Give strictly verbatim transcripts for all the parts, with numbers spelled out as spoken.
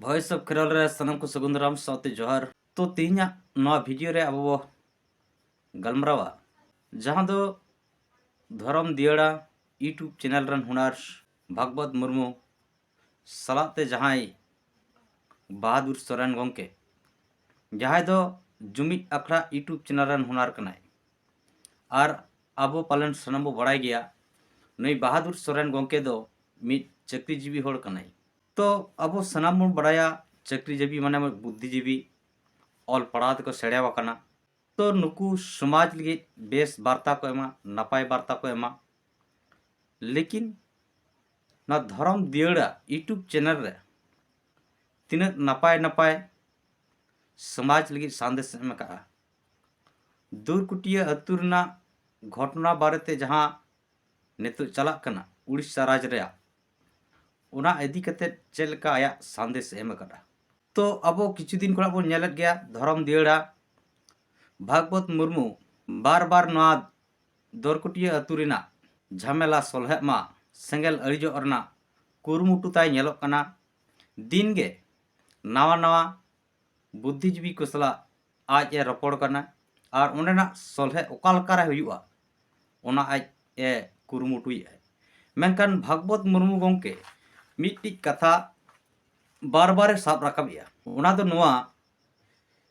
Voice of Kheral ᱨᱮ ᱥᱟᱱᱟᱢ ᱠᱚ ᱥᱟᱹᱜᱩᱱ ᱫᱟᱨᱟᱢ ᱥᱟᱶᱛᱮ ᱡᱚᱦᱟᱨ᱾ ᱛᱚ, ᱛᱮᱦᱮᱧᱟᱜ ᱱᱚᱣᱟ ᱵᱷᱤᱰᱤᱭᱳ ᱨᱮ ᱟᱵᱚ ᱵᱚ ᱜᱟᱞᱢᱟᱨᱟᱣᱟ, ᱡᱟᱦᱟᱸ ᱫᱚ ᱫᱷᱚᱨᱚᱢ ᱫᱤᱭᱟᱹᱲᱟ YouTube ᱪᱮᱱᱮᱞ ᱨᱮᱱ ᱦᱩᱱᱟᱨ ᱵᱷᱟᱜᱽᱵᱚᱛ ᱢᱩᱨᱢᱩ ᱥᱟᱞᱟᱜ ᱛᱮ ᱡᱟᱦᱟᱸᱭ ᱵᱟᱦᱟᱫᱩᱨ ᱥᱚᱨᱮᱱ ᱜᱚᱢᱠᱮ, ᱡᱟᱦᱟᱸᱭ ᱫᱚ ᱡᱩᱢᱤᱫ ᱟᱠᱷᱲᱟ YouTube ᱪᱮᱱᱮᱞ ᱨᱮᱱ ᱦᱩᱱᱟᱨ ᱠᱟᱱᱟᱭ᱾ ᱟᱨ ᱟᱵᱚ ᱯᱟᱞᱮᱱ ᱥᱟᱱᱟᱢ ᱵᱚ ᱵᱟᱲᱟᱭ ᱜᱮᱭᱟ, ᱱᱩᱭ ᱵᱟᱦᱟᱫᱩᱨ ᱥᱚᱨᱮᱱ ᱜᱚᱢᱠᱮ ᱫᱚ ᱢᱤᱫ ᱪᱟᱹᱠᱨᱤᱡᱤᱵᱤ ᱦᱚᱲ ᱠᱟᱱᱟᱭ᱾ ᱛᱚ, ᱟᱵᱚ ᱥᱟᱱᱟᱢ ᱵᱚᱱ ᱵᱟᱲᱟᱭᱟ, ᱪᱟᱹᱠᱨᱤᱡᱤᱵᱤ ᱢᱟᱱᱮ ᱵᱩᱫᱽᱫᱷᱤᱡᱤᱵᱤ, ᱚᱞ ᱯᱟᱲᱦᱟᱣ ᱛᱮᱠᱚ ᱥᱮᱬᱟᱣ ᱟᱠᱟᱱᱟ᱾ ᱛᱚ, ᱱᱩᱠᱩ ᱥᱚᱢᱟᱡᱽ ᱞᱟᱹᱜᱤᱫ ᱵᱮᱥ ᱵᱟᱨᱛᱟ ᱠᱚ ᱮᱢᱟ, ᱱᱟᱯᱟᱭ ᱵᱟᱨᱛᱟ ᱠᱚ ᱮᱢᱟ᱾ ᱞᱮᱠᱤᱱ ᱱᱚᱣᱟ ᱫᱷᱚᱨᱚᱢ ᱫᱤᱭᱟᱹᱲᱟ YouTube ᱪᱮᱱᱮᱞ ᱨᱮ ᱛᱤᱱᱟᱹᱜ ᱱᱟᱯᱟᱭ ᱱᱟᱯᱟᱭ ᱥᱚᱢᱟᱡᱽ ᱞᱟᱹᱜᱤᱫ ᱥᱟᱸᱫᱮᱥ ᱮᱢ ᱟᱠᱟᱫᱼᱟ᱾ ᱫᱩᱨᱠᱩᱴᱤᱭᱟᱹ ᱟᱹᱛᱩ ᱨᱮᱱᱟᱜ ᱜᱷᱚᱴᱚᱱᱟ ᱵᱟᱨᱮᱛᱮ ᱡᱟᱦᱟᱸ ᱱᱤᱛᱚᱜ ᱪᱟᱞᱟᱜ ᱠᱟᱱᱟ ᱩᱲᱤᱥᱥᱟ ᱨᱟᱡᱽ ᱨᱮᱭᱟᱜ, ᱚᱱᱟ ᱤᱫᱤ ᱠᱟᱛᱮ ᱪᱮᱫ ᱞᱮᱠᱟ ᱟᱭᱟᱜ ᱥᱟᱸᱫᱮᱥ ᱮ ᱮᱢ ᱟᱠᱟᱫᱟ᱾ ᱛᱚ, ᱟᱵᱚ ᱠᱤᱪᱷᱩ ᱫᱤᱱ ᱠᱷᱚᱱᱟᱜ ᱵᱚᱱ ᱧᱮᱞᱮᱫ ᱜᱮᱭᱟ, ᱫᱷᱚᱨᱚᱢ ᱫᱤᱭᱟᱹᱲᱟ ᱵᱷᱟᱜᱽᱵᱚᱛ ᱢᱩᱨᱢᱩ ᱵᱟᱨ ᱵᱟᱨ ᱱᱚᱣᱟ ᱫᱚᱨᱠᱚᱴᱤᱭᱟᱹ ᱟᱹᱛᱩ ᱨᱮᱱᱟᱜ ᱡᱷᱟᱢᱮᱞᱟ ᱥᱚᱞᱦᱮᱜ ᱢᱟ, ᱥᱮᱸᱜᱮᱞ ᱟᱹᱲᱤᱡᱚᱜ ᱨᱮᱱᱟᱜ ᱠᱩᱨᱩᱢᱩᱴᱩ ᱛᱟᱭ ᱧᱮᱞᱚᱜ ᱠᱟᱱᱟ᱾ ᱫᱤᱱ ᱜᱮ ᱱᱟᱣᱟ ᱱᱟᱣᱟ ᱵᱩᱫᱽᱫᱷᱤᱡᱤᱵᱤ ᱠᱚ ᱥᱟᱞᱟᱜ ᱟᱡ ᱮ ᱨᱚᱯᱚᱲ ᱠᱟᱱᱟ ᱟᱨ ᱚᱸᱰᱮᱱᱟᱜ ᱥᱚᱞᱦᱮ ᱚᱠᱟ ᱞᱮᱠᱟᱨᱮ ᱦᱩᱭᱩᱜᱼᱟ, ᱚᱱᱟ ᱟᱡ ᱮ ᱠᱩᱨᱩᱢᱩᱴᱩᱭᱮᱫᱼᱟ᱾ ᱢᱮᱱᱠᱷᱟᱱ ᱵᱷᱟᱜᱽᱵᱚᱛ ᱢᱩᱨᱢᱩ ᱜᱚᱢᱠᱮ ᱢᱤᱫᱴᱤᱡ ᱠᱟᱛᱷᱟ ᱵᱟᱨ ᱵᱟᱨᱮ ᱥᱟᱵ ᱨᱟᱠᱟᱵᱮᱜᱼᱟ, ᱚᱱᱟ ᱫᱚ ᱱᱚᱣᱟ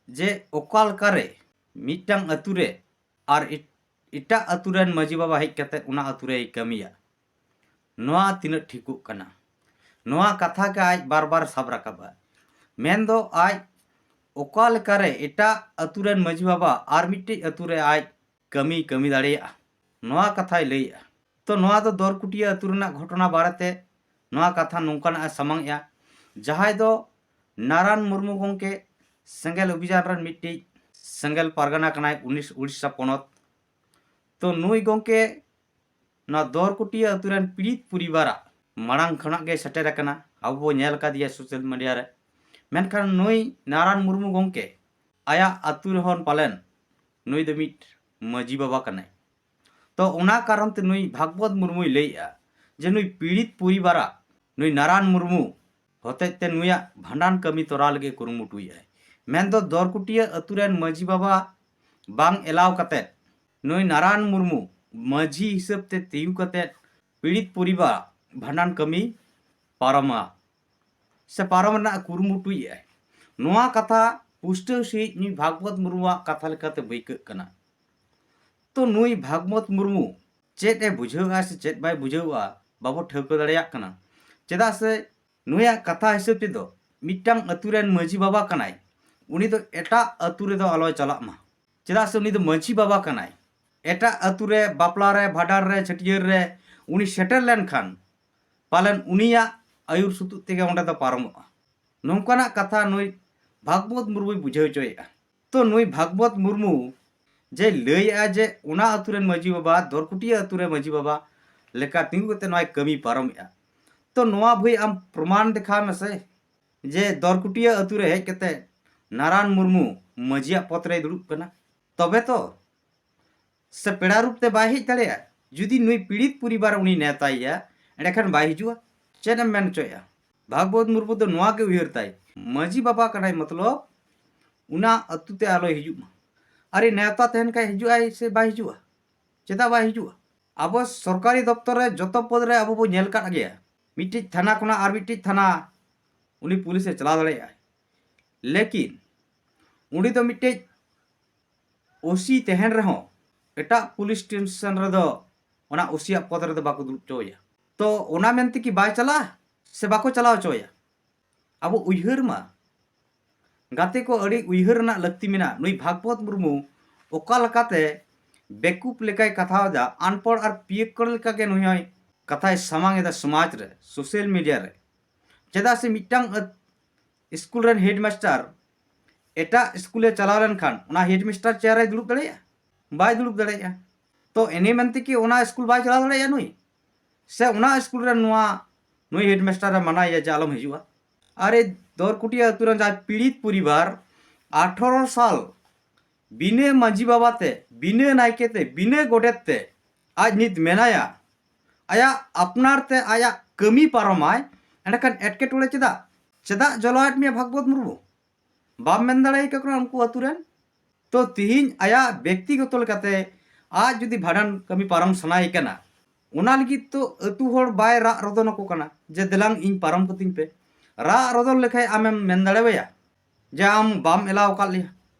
ᱡᱮ ᱚᱠᱟ ᱞᱮᱠᱟᱨᱮ ᱢᱤᱫᱴᱟᱝ ᱟᱹᱛᱩ ᱨᱮ ᱟᱨ ᱮᱴ-, ᱮᱴᱟᱜ ᱟᱹᱛᱩ ᱨᱮᱱ ᱢᱟᱹᱡᱷᱤ ᱵᱟᱵᱟ ᱦᱮᱡ ᱠᱟᱛᱮ ᱚᱱᱟ ᱟᱹᱛᱩ ᱨᱮᱭ ᱠᱟᱹᱢᱤᱭᱟ, ᱱᱚᱣᱟ ᱛᱤᱱᱟᱹᱜ ᱴᱷᱤᱠᱚᱜ ᱠᱟᱱᱟ? ᱱᱚᱣᱟ ᱠᱟᱛᱷᱟ ᱜᱮ ᱟᱡ ᱵᱟᱨ ᱵᱟᱨ ᱥᱟᱵ ᱨᱟᱠᱟᱵᱟ᱾ ᱢᱮᱱᱫᱚ ᱟᱡ ᱚᱠᱟ ᱞᱮᱠᱟᱨᱮ ᱮᱴᱟᱜ ᱟᱹᱛᱩ ᱨᱮᱱ ᱢᱟᱹᱡᱷᱤ ᱵᱟᱵᱟ ᱟᱨ ᱢᱤᱫᱴᱤᱡ ᱟᱹᱛᱩ ᱨᱮ ᱟᱡ ᱠᱟᱹᱢᱤ ᱠᱟᱹᱢᱤ ᱫᱟᱲᱮᱭᱟᱜᱼᱟ, ᱱᱚᱣᱟ ᱠᱟᱛᱷᱟᱭ ᱞᱟᱹᱭᱮᱜᱼᱟ᱾ ᱛᱚ, ᱱᱚᱣᱟ ᱫᱚ ᱫᱚᱨᱠᱩᱴᱤᱭᱟᱹ ᱟᱹᱛᱩ ᱨᱮᱱᱟᱜ ᱜᱷᱚᱴᱚᱱᱟ ᱵᱟᱨᱮᱛᱮ ᱱᱚᱣᱟ ᱠᱟᱛᱷᱟ ᱱᱚᱝᱠᱟᱱᱟᱜ ᱮ ᱥᱟᱢᱟᱝ ᱮᱜᱼᱟ, ᱡᱟᱦᱟᱸᱭ ᱫᱚ ᱱᱟᱨᱟᱱ ᱢᱩᱨᱢᱩ ᱜᱚᱢᱠᱮ ᱥᱮᱸᱜᱮᱞ ᱚᱵᱷᱤᱡᱟᱱ ᱨᱮᱱ ᱢᱤᱫᱴᱤᱡ ᱥᱮᱸᱜᱮᱞ ᱯᱟᱨᱜᱟᱱᱟ ᱠᱟᱱᱟᱭ ᱩᱱᱤᱥ ᱩᱲᱤᱥᱥᱟ ᱯᱚᱱᱚᱛ᱾ ᱛᱚ, ᱱᱩᱭ ᱜᱚᱢᱠᱮ ᱱᱚᱣᱟ ᱫᱚᱨᱠᱩᱴᱤᱭᱟᱹ ᱟᱹᱛᱩ ᱨᱮᱱ ᱯᱤᱲᱤᱛ ᱯᱚᱨᱤᱵᱟᱨᱟᱜ ᱢᱟᱲᱟᱝ ᱠᱷᱚᱱᱟᱜ ᱜᱮ ᱥᱮᱴᱮᱨ ᱟᱠᱟᱱᱟ, ᱟᱵᱚ ᱵᱚ ᱧᱮᱞ ᱟᱠᱟᱫᱮᱭᱟ ᱥᱳᱥᱟᱞ ᱢᱤᱰᱤᱭᱟ ᱨᱮ᱾ ᱢᱮᱱᱠᱷᱟᱱ ᱱᱩᱭ ᱱᱟᱨᱟᱱ ᱢᱩᱨᱢᱩ ᱜᱚᱢᱠᱮ ᱟᱭᱟᱜ ᱟᱹᱛᱩ ᱨᱮᱦᱚᱸ ᱯᱟᱞᱮᱱ ᱱᱩᱭ ᱫᱚ ᱢᱤᱫ ᱢᱟᱹᱡᱷᱤ ᱵᱟᱵᱟ ᱠᱟᱱᱟᱭ᱾ ᱛᱚ, ᱚᱱᱟ ᱠᱟᱨᱚᱱ ᱛᱮ ᱱᱩᱭ ᱵᱷᱟᱜᱽᱵᱚᱛ ᱢᱩᱨᱢᱩᱭ ᱞᱟᱹᱭᱮᱜᱼᱟ ᱡᱮ ᱱᱩᱭ ᱯᱤᱲᱤᱛ ᱯᱚᱨᱤᱵᱟᱨᱟᱜ ᱱᱩᱭ ᱱᱟᱨᱟᱱ ᱢᱩᱨᱢᱩ ᱦᱚᱛᱮᱡ ᱛᱮ ᱱᱩᱭᱟᱜ ᱵᱷᱟᱸᱰᱟᱱ ᱠᱟᱹᱢᱤ ᱛᱚᱨᱟᱣ ᱞᱟᱹᱜᱤᱫ ᱠᱩᱨᱩᱢᱩᱴᱩᱭᱮᱫᱼᱟᱭ᱾ ᱢᱮᱱᱫᱚ ᱫᱚᱨᱠᱩᱴᱤᱭᱟᱹ ᱟᱹᱛᱩ ᱨᱮᱱ ᱢᱟᱹᱡᱷᱤ ᱵᱟᱵᱟ ᱵᱟᱝ ᱮᱞᱟᱣ ᱠᱟᱛᱮᱫ ᱱᱩᱭ ᱱᱟᱨᱟᱭᱚᱱ ᱢᱩᱨᱢᱩ ᱢᱟᱹᱡᱷᱤ ᱦᱤᱥᱟᱹᱵ ᱛᱮ ᱛᱤᱸᱜᱩ ᱠᱟᱛᱮᱫ ᱯᱤᱲᱤᱛ ᱯᱚᱨᱤᱵᱟᱨ ᱵᱷᱟᱸᱰᱟᱱ ᱠᱟᱹᱢᱤ ᱯᱟᱨᱚᱢᱟ ᱥᱮ ᱯᱟᱨᱚᱢ ᱨᱮᱱᱟᱜ ᱠᱩᱨᱩᱢᱩᱴᱩᱭᱮᱫᱼᱟᱭ᱾ ᱱᱚᱣᱟ ᱠᱟᱛᱷᱟ ᱯᱩᱥᱴᱟᱹᱣ ᱥᱟᱺᱦᱤᱡ ᱱᱩᱭ ᱵᱷᱟᱜᱽᱣᱚᱛ ᱢᱩᱨᱢᱩᱣᱟᱜ ᱠᱟᱛᱷᱟ ᱞᱮᱠᱟᱛᱮ ᱵᱟᱹᱭᱠᱟᱹᱜ ᱠᱟᱱᱟ᱾ ᱛᱚ ᱱᱩᱭ ᱵᱷᱟᱜᱽᱣᱚᱛ ᱢᱩᱨᱢᱩ ᱪᱮᱫ ᱮ ᱵᱩᱡᱷᱟᱹᱣᱮᱫᱼᱟ ᱥᱮ ᱪᱮᱫ ᱵᱟᱭ ᱵᱩᱡᱷᱟᱹᱣᱮᱫᱼᱟ, ᱵᱟᱵᱚ ᱴᱷᱟᱹᱣᱠᱟᱹ ᱫᱟᱲᱮᱭᱟᱜ ᱠᱟᱱᱟ᱾ ᱪᱮᱫᱟᱜ ᱥᱮ ᱱᱩᱭᱟᱜ ᱠᱟᱛᱷᱟ ᱦᱤᱥᱟᱹᱵ ᱛᱮᱫᱚ ᱢᱤᱫᱴᱟᱝ ᱟᱹᱛᱩ ᱨᱮᱱ ᱢᱟᱹᱡᱷᱤ ᱵᱟᱵᱟ ᱠᱟᱱᱟᱭ, ᱩᱱᱤ ᱫᱚ ᱮᱴᱟᱜ ᱟᱹᱛᱩ ᱨᱮᱫᱚ ᱟᱞᱚᱭ ᱪᱟᱞᱟᱜ ᱢᱟ᱾ ᱪᱮᱫᱟᱜ ᱥᱮ ᱩᱱᱤ ᱫᱚ ᱢᱟᱹᱡᱷᱤ ᱵᱟᱵᱟ ᱠᱟᱱᱟᱭ᱾ ᱮᱴᱟᱜ ᱟᱹᱛᱩ ᱨᱮ ᱵᱟᱯᱞᱟ ᱨᱮ, ᱵᱷᱟᱸᱰᱟᱱ ᱨᱮ, ᱪᱷᱟᱹᱴᱭᱟᱹᱨ ᱨᱮ ᱩᱱᱤ ᱥᱮᱴᱮᱨ ᱞᱮᱱᱠᱷᱟᱱ ᱯᱟᱞᱮᱱ ᱩᱱᱤᱭᱟᱜ ᱟᱹᱭᱩᱨ ᱥᱩᱛᱩᱜ ᱛᱮᱜᱮ ᱚᱸᱰᱮ ᱫᱚ ᱯᱟᱨᱚᱢᱚᱜᱼᱟ᱾ ᱱᱚᱝᱠᱟᱱᱟᱜ ᱠᱟᱛᱷᱟ ᱱᱩᱭ ᱵᱷᱟᱜᱽᱣᱚᱛ ᱢᱩᱨᱢᱩᱭ ᱵᱩᱡᱷᱟᱹᱣ ᱦᱚᱪᱚᱭᱮᱫᱼᱟ᱾ ᱛᱚ ᱱᱩᱭ ᱵᱷᱟᱜᱽᱣᱚᱛ ᱢᱩᱨᱢᱩ ᱡᱮ ᱞᱟᱹᱭᱮᱫᱼᱟ ᱡᱮ ᱚᱱᱟ ᱟᱹᱛᱩ ᱨᱮᱱ ᱢᱟᱹᱡᱷᱤ ᱵᱟᱵᱟ, ᱫᱚᱨᱠᱩᱴᱤᱭᱟᱹ ᱟᱹᱛᱩ ᱨᱮ ᱢᱟᱹᱡᱷᱤ ᱵᱟᱵᱟ ᱞᱮᱠᱟ ᱛᱤᱸᱜᱩ ᱠᱟᱛᱮ ᱱᱚᱣᱟᱭ ᱠᱟᱹᱢᱤ ᱯᱟᱨᱚᱢᱮᱫᱼᱟ, ᱛᱚ ᱱᱚᱣᱟ ᱵᱷᱟᱹᱭ ᱟᱢ ᱯᱨᱚᱢᱟᱱ ᱫᱮᱠᱷᱟᱣ ᱢᱮᱥᱮ ᱡᱮ ᱫᱚᱨᱠᱩᱴᱤᱭᱟᱹ ᱟᱹᱛᱩ ᱨᱮ ᱦᱮᱡ ᱠᱟᱛᱮ ᱱᱟᱨᱟᱱ ᱢᱩᱨᱢᱩ ᱢᱟᱹᱡᱷᱤᱭᱟᱜ ᱯᱚᱫᱽ ᱨᱮᱭ ᱫᱩᱲᱩᱵ ᱠᱟᱱᱟ᱾ ᱛᱚᱵᱮ ᱛᱚ ᱥᱮ ᱯᱮᱲᱟ ᱨᱩᱯ ᱛᱮ ᱵᱟᱭ ᱦᱮᱡ ᱫᱟᱲᱮᱭᱟᱜᱼᱟ? ᱡᱩᱫᱤ ᱱᱩᱭ ᱯᱤᱲᱤᱛ ᱯᱚᱨᱤᱵᱟᱨ ᱩᱱᱤ ᱱᱮᱣᱛᱟᱭᱮᱭᱟ, ᱮᱸᱰᱮᱠᱷᱟᱱ ᱵᱟᱭ ᱦᱤᱡᱩᱜᱼᱟ? ᱪᱮᱫ ᱮᱢ ᱢᱮᱱ ᱦᱚᱪᱚᱭᱮᱫᱼᱟ? ᱵᱷᱟᱜᱽᱵᱚᱛ ᱢᱩᱨᱢᱩ ᱫᱚ ᱱᱚᱣᱟ ᱜᱮ ᱩᱭᱦᱟᱹᱨ ᱛᱟᱭ, ᱢᱟᱹᱡᱷᱤ ᱵᱟᱵᱟ ᱠᱟᱱᱟᱭ, ᱢᱚᱛᱞᱚᱵ ᱚᱱᱟ ᱟᱹᱛᱩ ᱛᱮ ᱟᱞᱚᱭ ᱦᱤᱡᱩᱜ ᱢᱟ᱾ ᱟᱨᱮ ᱱᱮᱣᱛᱟ ᱛᱟᱦᱮᱱ ᱠᱷᱟᱱ ᱦᱤᱡᱩᱜ ᱟᱭ ᱥᱮ ᱵᱟᱭ ᱦᱤᱡᱩᱜᱼᱟ? ᱪᱮᱫᱟᱜ ᱵᱟᱭ ᱦᱤᱡᱩᱜᱼᱟ? ᱟᱵᱚ ᱥᱚᱨᱠᱟᱨᱤ ᱫᱚᱯᱛᱚᱨ ᱨᱮ ᱡᱚᱛᱚ ᱯᱚᱫᱽ ᱨᱮ ᱟᱵᱚ ᱵᱚ ᱧᱮᱞ ᱠᱟᱜ ᱜᱮᱭᱟ, ᱢᱤᱫᱴᱤᱡ ᱛᱷᱟᱱᱟ ᱠᱷᱚᱱᱟᱜ ᱟᱨ ᱢᱤᱫᱴᱤᱡ ᱛᱷᱟᱱᱟ ᱩᱱᱤ ᱯᱩᱞᱤᱥᱮ ᱪᱟᱞᱟᱣ ᱫᱟᱲᱮᱭᱟᱜᱼᱟᱭ᱾ ᱞᱮᱠᱤᱱ ᱩᱱᱤ ᱫᱚ ᱢᱤᱫᱴᱤᱡ ᱳᱥᱤ ᱛᱟᱦᱮᱱ ᱨᱮᱦᱚᱸ ᱮᱴᱟᱜ ᱯᱩᱞᱤᱥ ᱥᱴᱮᱥᱚᱱ ᱨᱮᱫᱚ ᱚᱱᱟ ᱳᱥᱤᱭᱟᱜ ᱯᱚᱫᱽ ᱨᱮᱫᱚ ᱵᱟᱠᱚ ᱫᱩᱲᱩᱵ ᱦᱚᱪᱚ ᱟᱭᱟ᱾ ᱛᱚ ᱚᱱᱟ ᱢᱮᱱᱛᱮ ᱠᱤ ᱵᱟᱭ ᱪᱟᱞᱟᱜᱼᱟ ᱥᱮ ᱵᱟᱠᱚ ᱪᱟᱞᱟᱣ ᱦᱚᱪᱚ ᱟᱭᱟ? ᱟᱵᱚ ᱩᱭᱦᱟᱹᱨ ᱢᱟ, ᱜᱟᱛᱮ ᱠᱚ, ᱟᱹᱰᱤ ᱩᱭᱦᱟᱹᱨ ᱨᱮᱱᱟᱜ ᱞᱟᱹᱠᱛᱤ ᱢᱮᱱᱟᱜᱼᱟ᱾ ᱱᱩᱭ ᱵᱷᱟᱜᱽᱵᱚᱛ ᱢᱩᱨᱢᱩ ᱚᱠᱟ ᱞᱮᱠᱟᱛᱮ ᱵᱮᱠᱩᱯ ᱞᱮᱠᱟᱭ ᱠᱟᱛᱷᱟᱣ ᱮᱫᱟ, ᱟᱱᱯᱚᱲ ᱟᱨ ᱯᱤᱭᱟᱹᱠᱚᱲ ᱞᱮᱠᱟᱜᱮ ᱱᱩᱭ ᱦᱚᱸᱭ ᱠᱟᱛᱷᱟᱭ ᱥᱟᱢᱟᱝ ᱮᱫᱟ ᱥᱚᱢᱟᱡᱽ ᱨᱮ, ᱥᱳᱥᱟᱞ ᱢᱤᱰᱤᱭᱟ ᱨᱮ᱾ ᱪᱮᱫᱟᱜ ᱥᱮ ᱢᱤᱫᱴᱟᱝ ᱟᱹᱛ-, ᱥᱠᱩᱞ ᱨᱮᱱ ᱦᱮᱰᱢᱟᱥᱴᱟᱨ ᱮᱴᱟᱜ ᱥᱠᱩᱞᱮ ᱪᱟᱞᱟᱣ ᱞᱮᱱᱠᱷᱟᱱ ᱚᱱᱟ ᱦᱮᱰᱢᱟᱥᱴᱟᱨ ᱪᱮᱭᱟᱨ ᱨᱮᱭ ᱫᱩᱲᱩᱵ ᱫᱟᱲᱮᱭᱟᱜᱼᱟ? ᱵᱟᱭ ᱫᱩᱲᱩᱵ ᱫᱟᱲᱮᱭᱟᱜᱼᱟ᱾ ᱛᱚ ᱮᱱᱮ ᱢᱮᱱᱛᱮ ᱠᱤ ᱚᱱᱟ ᱥᱠᱩᱞ ᱵᱟᱭ ᱪᱟᱞᱟᱣ ᱫᱟᱲᱮᱭᱟᱜᱼᱟ ᱱᱩᱭ? ᱥᱮ ᱚᱱᱟ ᱥᱠᱩᱞ ᱨᱮ ᱱᱚᱣᱟ ᱱᱩᱭ ᱦᱮᱰᱢᱟᱥᱴᱟᱨᱮ ᱢᱟᱱᱟᱭᱮᱭᱟ ᱡᱮ ᱟᱞᱚᱢ ᱦᱤᱡᱩᱜᱼᱟ? ᱟᱨᱮ ᱫᱚᱨᱠᱩᱴᱤᱭᱟᱹ ᱟᱹᱛᱩ ᱨᱮᱱ ᱡᱟᱦᱟᱸᱭ ᱯᱤᱲᱤᱛ ᱯᱚᱨᱤᱵᱟᱨ ᱟᱴᱷᱟᱨᱚ ᱥᱟᱞ ᱵᱤᱱᱟᱹ ᱢᱟᱹᱡᱷᱤ ᱵᱟᱵᱟ ᱛᱮ, ᱵᱤᱱᱟᱹ ᱱᱟᱭᱠᱮ ᱛᱮ, ᱵᱤᱱᱟᱹ ᱜᱚᱰᱮᱛ ᱛᱮ ᱟᱡ ᱱᱤᱛ ᱢᱮᱱᱟᱭᱟ, ᱟᱭᱟᱜ ᱟᱯᱱᱟᱨ ᱛᱮ ᱟᱭᱟᱜ ᱠᱟᱹᱢᱤ ᱯᱟᱨᱚᱢᱟᱭ, ᱮᱸᱰᱮᱠᱷᱟᱱ ᱮᱴᱠᱮᱴᱚᱬᱮ ᱪᱮᱫᱟᱜ? ᱪᱮᱫᱟᱜ ᱡᱚᱞᱟᱣᱮᱫ ᱢᱮᱭᱟ ᱵᱷᱟᱜᱽᱵᱚᱛ ᱢᱩᱨᱢᱩ? ᱵᱟᱢ ᱢᱮᱱ ᱫᱟᱲᱮᱭᱟᱠᱚ ᱠᱟᱱᱟ ᱩᱱᱠᱩ ᱟᱹᱛᱩ ᱨᱮᱱ? ᱛᱚ ᱛᱤᱦᱤᱧ ᱟᱭᱟᱜ ᱵᱮᱠᱛᱤᱜᱚᱛᱚ ᱞᱮᱠᱟᱛᱮ ᱟᱡ ᱡᱩᱫᱤ ᱵᱷᱟᱸᱰᱟᱱ ᱠᱟᱹᱢᱤ ᱯᱟᱨᱚᱢ ᱥᱟᱱᱟᱭᱮ ᱠᱟᱱᱟ, ᱚᱱᱟ ᱞᱟᱹᱜᱤᱫ ᱛᱚ ᱟᱹᱛᱩ ᱦᱚᱲ ᱵᱟᱭ ᱨᱟᱜ ᱨᱚᱫᱚᱱ ᱟᱠᱚ ᱠᱟᱱᱟ ᱡᱮ ᱫᱮᱞᱟᱝ ᱤᱧ ᱯᱟᱨᱚᱢ ᱠᱟᱹᱛᱤᱧ ᱯᱮ᱾ ᱨᱟᱜ ᱨᱚᱫᱚᱱ ᱞᱮᱠᱷᱟᱡ ᱟᱢᱮᱢ ᱢᱮᱱ ᱫᱟᱲᱮᱣᱟᱭᱟ ᱡᱮ ᱟᱢ ᱵᱟᱢ ᱮᱞᱟᱣ ᱟᱠᱟᱫ ᱞᱮᱭᱟ?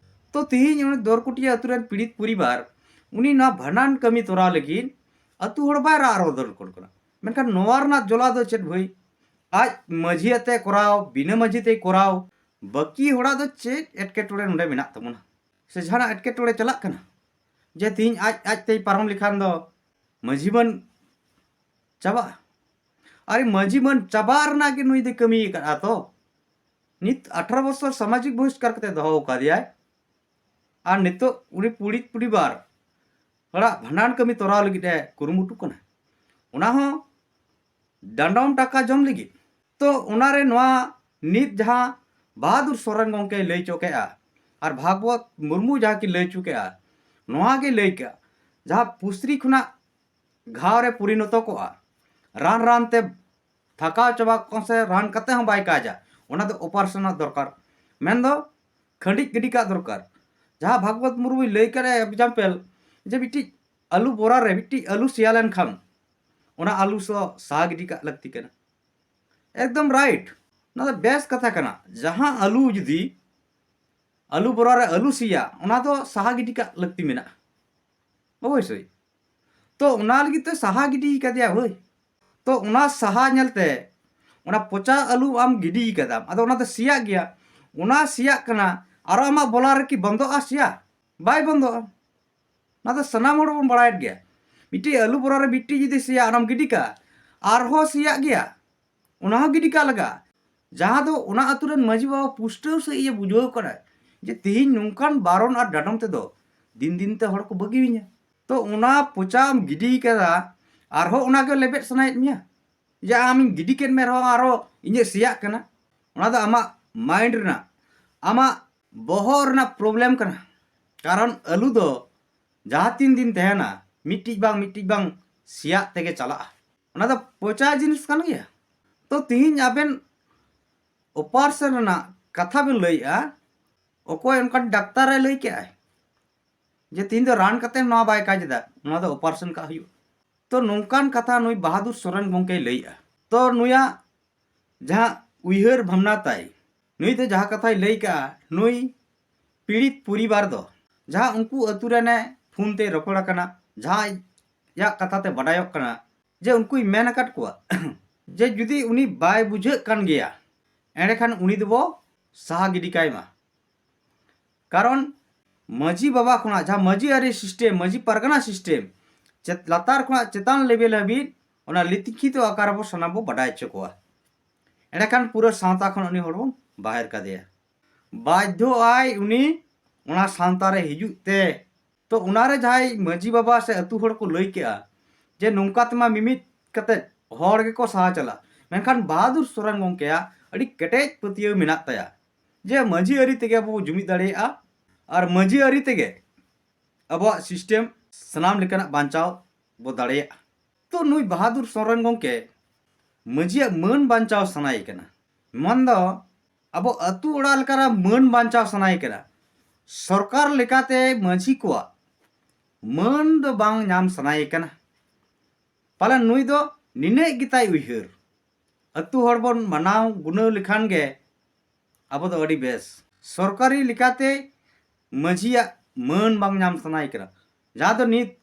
ᱛᱚ ᱛᱤᱦᱤᱧ ᱩᱱᱤ ᱫᱚᱨᱠᱩᱴᱤᱭᱟᱹ ᱟᱹᱛᱩ ᱨᱮᱱ ᱯᱤᱲᱤᱛ ᱯᱚᱨᱤᱵᱟᱨ ᱩᱱᱤ ᱱᱚᱣᱟ ᱵᱷᱟᱸᱰᱟᱱ ᱠᱟᱹᱢᱤ ᱛᱚᱨᱟᱣ ᱞᱟᱹᱜᱤᱫ ᱟᱹᱛᱩ ᱦᱚᱲ ᱵᱟᱭ ᱨᱟᱜ ᱨᱚᱫᱚᱱ ᱟᱠᱚ ᱠᱟᱱᱟ᱾ ᱢᱮᱱᱠᱷᱟᱱ ᱱᱚᱣᱟ ᱨᱮᱱᱟᱜ ᱡᱚᱞᱟ ᱫᱚ ᱪᱮᱫ ᱵᱷᱟᱹᱭ? ᱟᱡ ᱢᱟᱹᱡᱷᱤ ᱟᱛᱮ ᱠᱚᱨᱟᱣ, ᱵᱤᱱᱟᱹ ᱢᱟᱹᱡᱷᱤ ᱛᱮᱭ ᱠᱚᱨᱟᱣ, ᱵᱟᱹᱠᱤ ᱦᱚᱲᱟᱜ ᱫᱚ ᱪᱮᱫ ᱮᱴᱠᱮᱴᱚᱬᱮ ᱱᱚᱰᱮ ᱢᱮᱱᱟᱜ ᱛᱟᱵᱚᱱᱟ? ᱥᱮ ᱡᱟᱦᱟᱱᱟᱜ ᱮᱴᱠᱮᱴᱚᱬᱮ ᱪᱟᱞᱟᱜ ᱠᱟᱱᱟ ᱡᱮ ᱛᱤᱦᱤᱧ ᱟᱡ ᱟᱡ ᱛᱮᱭ ᱯᱟᱨᱚᱢ ᱞᱮᱠᱷᱟᱱ ᱫᱚ ᱢᱟᱹᱡᱷᱤ ᱢᱟᱹᱱ ᱪᱟᱵᱟᱜᱼᱟ? ᱟᱨ ᱢᱟᱹᱡᱷᱤ ᱢᱟᱹᱱ ᱪᱟᱵᱟᱜ ᱨᱮᱱᱟᱜ ᱜᱮ ᱱᱩᱭ ᱫᱚᱭ ᱠᱟᱹᱢᱤ ᱟᱠᱟᱫᱼᱟ᱾ ᱛᱚ ᱱᱤᱛ ᱟᱴᱷᱨᱚ ᱵᱚᱪᱷᱚᱨ ᱥᱟᱢᱟᱡᱤᱠ ᱵᱚᱦᱤᱥᱠᱟᱨ ᱠᱟᱛᱮ ᱫᱚᱦᱚ ᱟᱠᱟᱫᱮᱭᱟᱭ, ᱟᱨ ᱱᱤᱛᱚᱜ ᱩᱱᱤ ᱯᱩᱲᱤᱛ ᱯᱚᱨᱤᱵᱟᱨ ᱦᱚᱲᱟᱜ ᱵᱷᱟᱸᱰᱟᱱ ᱠᱟᱹᱢᱤ ᱛᱚᱨᱟᱣ ᱞᱟᱹᱜᱤᱫ ᱮ ᱠᱩᱨᱩᱢᱩᱴᱩ ᱠᱟᱱᱟ, ᱚᱱᱟ ᱦᱚᱸ ᱰᱟᱸᱰᱚᱢ ᱴᱟᱠᱟ ᱡᱚᱢ ᱞᱟᱹᱜᱤᱫ᱾ ᱛᱚ ᱚᱱᱟᱨᱮ ᱱᱚᱣᱟ ᱱᱤᱛ ᱡᱟᱦᱟᱸ ᱵᱟᱦᱟᱫᱩᱨ ᱥᱚᱨᱮᱱ ᱜᱚᱢᱠᱮᱭ ᱞᱟᱹᱭ ᱦᱚᱪᱚ ᱠᱮᱜᱼᱟ ᱟᱨ ᱵᱷᱟᱜᱽᱵᱚᱛ ᱢᱩᱨᱢᱩ ᱡᱟᱦᱟᱸ ᱠᱤᱱ ᱞᱟᱹᱭ ᱦᱚᱪᱚ ᱠᱮᱜᱼᱟ, ᱱᱚᱣᱟ ᱜᱮ ᱞᱟᱹᱭ ᱠᱮᱜᱼᱟ, ᱡᱟᱦᱟᱸ ᱯᱩᱥᱨᱤ ᱠᱷᱚᱱᱟᱜ ᱜᱷᱟᱣ ᱨᱮ ᱯᱚᱨᱤᱱᱚᱛᱚ ᱠᱚᱜᱼᱟ, ᱨᱟᱱ ᱨᱟᱱ ᱛᱮ ᱛᱷᱟᱠᱟᱣ ᱪᱟᱵᱟ ᱠᱚᱜᱼᱟ ᱥᱮ ᱨᱟᱱ ᱠᱟᱛᱮ ᱦᱚᱸ ᱵᱟᱭ ᱠᱟᱡᱟ, ᱚᱱᱟ ᱫᱚ ᱚᱯᱟᱨᱮᱥᱚᱱ ᱨᱮᱱᱟᱜ ᱫᱚᱨᱠᱟᱨ, ᱢᱮᱱᱫᱚ ᱠᱷᱟᱹᱰᱤᱡ ᱜᱤᱰᱤ ᱠᱟᱜ ᱫᱚᱨᱠᱟᱨ᱾ ᱡᱟᱦᱟᱸ ᱵᱷᱟᱜᱽᱵᱚᱛ ᱢᱩᱨᱢᱩᱭ ᱞᱟᱹᱭ ᱠᱟᱫ ᱮᱠᱡᱟᱢᱯᱮᱞ, ᱡᱮ ᱢᱤᱫᱴᱤᱡ ᱟᱹᱞᱩ ᱵᱚᱨᱟ ᱨᱮ ᱢᱤᱫᱴᱤᱡ ᱟᱹᱞᱩ ᱥᱮᱭᱟ ᱞᱮᱱᱠᱷᱟᱱ ᱚᱱᱟ ᱟᱹᱞᱩ ᱥᱚ ᱥᱟᱦᱟ ᱜᱤᱰᱤ ᱠᱟᱜ ᱞᱟᱹᱠᱛᱤ ᱠᱟᱱᱟ᱾ ᱮᱠᱫᱚᱢ ᱨᱟᱭᱤᱴ, ᱚᱱᱟ ᱫᱚ ᱵᱮᱥ ᱠᱟᱛᱷᱟ ᱠᱟᱱᱟ᱾ ᱡᱟᱦᱟᱸ ᱟᱹᱞᱩ ᱡᱩᱫᱤ ᱟᱹᱞᱩ ᱵᱚᱨᱟ ᱨᱮ ᱟᱹᱞᱩ ᱥᱮᱭᱟ, ᱚᱱᱟ ᱫᱚ ᱥᱟᱦᱟ ᱜᱤᱰᱤ ᱠᱟᱜ ᱞᱟᱹᱠᱛᱤ ᱢᱮᱱᱟᱜᱼᱟ ᱚᱵᱚᱥᱥᱳᱭ᱾ ᱛᱚ ᱚᱱᱟ ᱞᱟᱹᱜᱤᱫ ᱛᱮ ᱥᱟᱦᱟ ᱜᱤᱰᱤ ᱠᱟᱫᱮᱭᱟ ᱦᱳᱭ᱾ ᱛᱚ ᱚᱱᱟ ᱥᱟᱦᱟ ᱧᱮᱞᱛᱮ ᱚᱱᱟ ᱯᱚᱪᱟ ᱟᱹᱞᱩ ᱟᱢ ᱜᱤᱰᱤ ᱠᱟᱫᱟᱢ, ᱟᱫᱚ ᱚᱱᱟ ᱫᱚ ᱥᱮᱭᱟᱜ ᱜᱮᱭᱟ, ᱚᱱᱟ ᱥᱮᱭᱟᱜ ᱠᱟᱱᱟ, ᱟᱨᱚ ᱟᱢᱟᱜ ᱵᱚᱞᱟ ᱨᱮᱠᱤ ᱵᱚᱱᱫᱚᱜᱼᱟ ᱥᱮᱭᱟ? ᱵᱟᱭ ᱵᱚᱱᱫᱚᱜᱼᱟ᱾ ᱚᱱᱟ ᱫᱚ ᱥᱟᱱᱟᱢ ᱦᱚᱲ ᱵᱚᱱ ᱵᱟᱲᱟᱭᱮᱫ ᱜᱮᱭᱟ᱾ ᱢᱤᱫᱴᱤᱡ ᱟᱹᱞᱩ ᱵᱚᱨᱟ ᱨᱮ ᱢᱤᱫᱴᱤᱡ ᱡᱩᱫᱤ ᱥᱮᱭᱟ ᱟᱨ ᱟᱢ ᱜᱤᱰᱤ ᱠᱟᱜᱼᱟ, ᱟᱨᱦᱚᱸ ᱥᱮᱭᱟᱜ ᱜᱮᱭᱟ, ᱚᱱᱟ ᱦᱚᱸ ᱜᱤᱰᱤ ᱠᱟᱜ ᱞᱟᱜᱟᱜᱼᱟ᱾ ᱡᱟᱦᱟᱸ ᱫᱚ ᱚᱱᱟ ᱟᱹᱛᱩ ᱨᱮᱱ ᱢᱟᱹᱡᱷᱤ ᱵᱟᱵᱟ ᱯᱩᱥᱴᱟᱹᱣ ᱥᱟᱺᱦᱤᱡ ᱮ ᱵᱩᱡᱷᱟᱹᱣ ᱠᱟᱱᱟ ᱡᱮ ᱛᱮᱦᱮᱧ ᱱᱚᱝᱠᱟᱱ ᱵᱟᱨᱚᱱ ᱟᱨ ᱰᱟᱸᱰᱚᱢ ᱛᱮᱫᱚ ᱫᱤᱱ ᱫᱤᱱ ᱛᱮ ᱦᱚᱲ ᱠᱚ ᱵᱟᱹᱜᱤᱭᱤᱧᱟ᱾ ᱛᱚ ᱚᱱᱟ ᱯᱚᱪᱟᱢ ᱜᱤᱰᱤ ᱠᱟᱫᱟ, ᱟᱨᱦᱚᱸ ᱚᱱᱟᱜᱮ ᱞᱮᱵᱮᱫ ᱥᱟᱱᱟᱭᱮᱫ ᱢᱮᱭᱟ ᱡᱮ ᱟᱢᱤᱧ ᱜᱤᱰᱤ ᱠᱮᱫ ᱢᱮ ᱨᱮᱦᱚᱸ ᱟᱨᱦᱚᱸ ᱤᱧᱟᱹᱜ ᱥᱮᱭᱟᱜ ᱠᱟᱱᱟ᱾ ᱚᱱᱟ ᱫᱚ ᱟᱢᱟᱜ ᱢᱟᱭᱤᱱᱰ ᱨᱮᱱᱟᱜ, ᱟᱢᱟᱜ ᱵᱚᱦᱚᱜ ᱨᱮᱱᱟᱜ ᱯᱨᱚᱵᱞᱮᱢ ᱠᱟᱱᱟ᱾ ᱠᱟᱨᱚᱱ ᱟᱹᱞᱩ ᱫᱚ ᱡᱟᱦᱟᱸ ᱛᱤᱱ ᱫᱤᱱ ᱛᱟᱦᱮᱱᱟ, ᱢᱤᱫᱴᱤᱡ ᱵᱟᱝ ᱢᱤᱫᱴᱤᱡ ᱵᱟᱝ ᱥᱮᱭᱟᱜ ᱛᱮᱜᱮ ᱪᱟᱞᱟᱜᱼᱟ᱾ ᱚᱱᱟ ᱫᱚ ᱯᱚᱪᱟ ᱡᱤᱱᱤᱥ ᱠᱟᱱ ᱜᱮᱭᱟ᱾ ᱛᱚ ᱛᱤᱦᱤᱧ ᱟᱵᱮᱱ ᱚᱯᱟᱨᱮᱥᱚᱱ ᱨᱮᱱᱟᱜ ᱠᱟᱛᱷᱟ ᱵᱮᱱ ᱞᱟᱹᱭᱮᱜᱼᱟ, ᱚᱠᱚᱭ ᱚᱱᱠᱟᱱ ᱰᱟᱠᱛᱟᱨ ᱮ ᱞᱟᱹᱭ ᱠᱮᱜᱼᱟᱭ ᱡᱮ ᱛᱤᱦᱤᱧ ᱫᱚ ᱨᱟᱱ ᱠᱟᱛᱮ ᱱᱚᱣᱟ ᱵᱟᱭ ᱠᱟᱡᱽ ᱮᱫᱟ? ᱱᱚᱣᱟ ᱫᱚ ᱚᱯᱟᱨᱮᱥᱚᱱ ᱠᱟᱜ ᱦᱩᱭᱩᱜᱼᱟ᱾ ᱛᱚ ᱱᱚᱝᱠᱟᱱ ᱠᱟᱛᱷᱟ ᱱᱩᱭ ᱵᱟᱦᱟᱫᱩᱨ ᱥᱚᱨᱮᱱ ᱜᱚᱢᱠᱮᱭ ᱞᱟᱹᱭᱮᱜᱼᱟ᱾ ᱛᱚ ᱱᱩᱭᱟᱜ ᱡᱟᱦᱟᱸ ᱩᱭᱦᱟᱹᱨ ᱵᱷᱟᱵᱽᱱᱟ ᱛᱟᱭ, ᱱᱩᱭ ᱫᱚ ᱡᱟᱦᱟᱸ ᱠᱟᱛᱷᱟᱭ ᱞᱟᱹᱭ ᱠᱟᱜᱼᱟ, ᱱᱩᱭ ᱯᱤᱲᱤᱛ ᱯᱚᱨᱤᱵᱟᱨ ᱫᱚ ᱡᱟᱦᱟᱸ ᱩᱱᱠᱩ ᱟᱹᱛᱩ ᱨᱮᱱᱮ ᱯᱷᱳᱱ ᱛᱮ ᱨᱚᱯᱚᱲ ᱟᱠᱟᱱᱟ, ᱡᱟᱦᱟᱸᱭᱟᱜ ᱠᱟᱛᱷᱟ ᱛᱮ ᱵᱟᱰᱟᱭᱚᱜ ᱠᱟᱱᱟ ᱡᱮ ᱩᱱᱠᱩᱭ ᱢᱮᱱ ᱟᱠᱟᱫ ᱠᱚᱣᱟ ᱡᱮ ᱡᱩᱫᱤ ᱩᱱᱤ ᱵᱟᱭ ᱵᱩᱡᱷᱟᱹᱜ ᱠᱟᱱ ᱜᱮᱭᱟ, ᱮᱸᱰᱮᱠᱷᱟᱱ ᱩᱱᱤ ᱫᱚᱵᱚ ᱥᱟᱦᱟ ᱜᱤᱰᱤ ᱠᱟᱭ ᱢᱟ᱾ ᱠᱟᱨᱚᱱ ᱢᱟᱹᱡᱷᱤ ᱵᱟᱵᱟ ᱠᱷᱚᱱᱟᱜ ᱡᱟᱦᱟᱸ ᱢᱟᱹᱡᱷᱤ ᱟᱹᱨᱤ ᱥᱤᱥᱴᱮᱢ, ᱢᱟᱹᱡᱷᱤ ᱯᱟᱨᱜᱟᱱᱟ ᱥᱤᱥᱴᱮᱢ, ᱪᱮᱛ-, ᱞᱟᱛᱟᱨ ᱠᱷᱚᱱᱟᱜ ᱪᱮᱛᱟᱱ ᱞᱮᱵᱮᱞ ᱦᱟᱹᱵᱤᱡ ᱚᱱᱟ ᱞᱤᱠᱷᱤᱛᱚ ᱟᱠᱟᱨ ᱨᱮᱵᱚ ᱥᱟᱱᱟᱢ ᱵᱚ ᱵᱟᱰᱟᱭ ᱦᱚᱪᱚ ᱠᱚᱣᱟ᱾ ᱮᱸᱰᱮᱠᱷᱟᱱ ᱯᱩᱨᱟᱹ ᱥᱟᱶᱛᱟ ᱠᱷᱚᱱ ᱩᱱᱤ ᱦᱚᱲ ᱵᱚᱱ ᱵᱟᱦᱮᱨ ᱠᱟᱫᱮᱭᱟ᱾ ᱵᱟᱫᱽᱫᱷᱚ ᱟᱭ ᱩᱱᱤ ᱚᱱᱟ ᱥᱟᱶᱛᱟ ᱨᱮ ᱦᱤᱡᱩᱜ ᱛᱮ᱾ ᱛᱚ ᱚᱱᱟᱨᱮ ᱡᱟᱦᱟᱸᱭ ᱢᱟᱹᱡᱷᱤ ᱵᱟᱵᱟ ᱥᱮ ᱟᱹᱛᱩ ᱦᱚᱲ ᱠᱚ ᱞᱟᱹᱭ ᱠᱮᱜᱼᱟ ᱡᱮ ᱱᱚᱝᱠᱟ ᱛᱮᱢᱟ ᱢᱤᱢᱤᱫ ᱠᱟᱛᱮ ᱦᱚᱲ ᱜᱮᱠᱚ ᱥᱟᱦᱟ ᱪᱟᱞᱟᱜ, ᱢᱮᱱᱠᱷᱟᱱ ᱵᱟᱦᱟᱫᱩᱨ ᱥᱚᱨᱮᱱ ᱜᱚᱢᱠᱮᱭᱟᱜ ᱟᱹᱰᱤ ᱠᱮᱴᱮᱡ ᱯᱟᱹᱛᱭᱟᱹᱣ ᱢᱮᱱᱟᱜ ᱛᱟᱭᱟ ᱡᱮ ᱢᱟᱹᱡᱷᱤ ᱟᱹᱨᱤ ᱛᱮᱜᱮ ᱟᱵᱚ ᱵᱚ ᱡᱩᱢᱤᱫ ᱫᱟᱲᱮᱭᱟᱜᱼᱟ ᱟᱨ ᱢᱟᱹᱡᱷᱤ ᱟᱹᱨᱤ ᱛᱮᱜᱮ ᱟᱵᱚᱣᱟᱜ ᱥᱤᱥᱴᱮᱢ ᱥᱟᱱᱟᱢ ᱞᱮᱠᱟᱱᱟᱜ ᱵᱟᱧᱪᱟᱣ ᱵᱚ ᱫᱟᱲᱮᱭᱟᱜᱼᱟ᱾ ᱛᱚ ᱱᱩᱭ ᱵᱟᱦᱟᱫᱩᱨ ᱥᱚᱨᱮᱱ ᱜᱚᱢᱠᱮ ᱢᱟᱹᱡᱷᱤᱭᱟᱜ ᱢᱟᱹᱱ ᱵᱟᱧᱪᱟᱣ ᱥᱟᱱᱟᱭᱮ ᱠᱟᱱᱟ, ᱢᱮᱱᱫᱚ ᱟᱵᱚ ᱟᱹᱛᱩ ᱚᱲᱟᱜ ᱞᱮᱠᱟᱱᱟᱜ ᱢᱟᱹᱱ ᱵᱟᱧᱪᱟᱣ ᱥᱟᱱᱟᱭᱮ ᱠᱟᱱᱟ᱾ ᱥᱚᱨᱠᱟᱨ ᱞᱮᱠᱟᱛᱮ ᱢᱟᱹᱡᱷᱤ ᱠᱚᱣᱟᱜ ᱢᱟᱹᱱ ᱫᱚ ᱵᱟᱝ ᱧᱟᱢ ᱥᱟᱱᱟᱭᱮ ᱠᱟᱱᱟ᱾ ᱯᱟᱞᱮᱱ ᱱᱩᱭ ᱫᱚ ᱱᱤᱱᱟᱹᱜ ᱜᱮᱛᱟᱭ ᱩᱭᱦᱟᱹᱨ, ᱟᱹᱛᱩ ᱦᱚᱲ ᱵᱚᱱ ᱢᱟᱱᱟᱣ ᱜᱩᱱᱟᱹᱣ ᱞᱮᱠᱷᱟᱱ ᱜᱮ ᱟᱵᱚ ᱫᱚ ᱟᱹᱰᱤ ᱵᱮᱥ᱾ ᱥᱚᱨᱠᱟᱨᱤ ᱞᱮᱠᱟᱛᱮ ᱢᱟᱹᱡᱷᱤᱭᱟᱜ ᱢᱟᱹᱱ ᱵᱟᱝ ᱧᱟᱢ ᱥᱟᱱᱟᱭᱮ ᱠᱟᱱᱟ, ᱡᱟᱦᱟᱸ ᱫᱚ ᱱᱤᱛ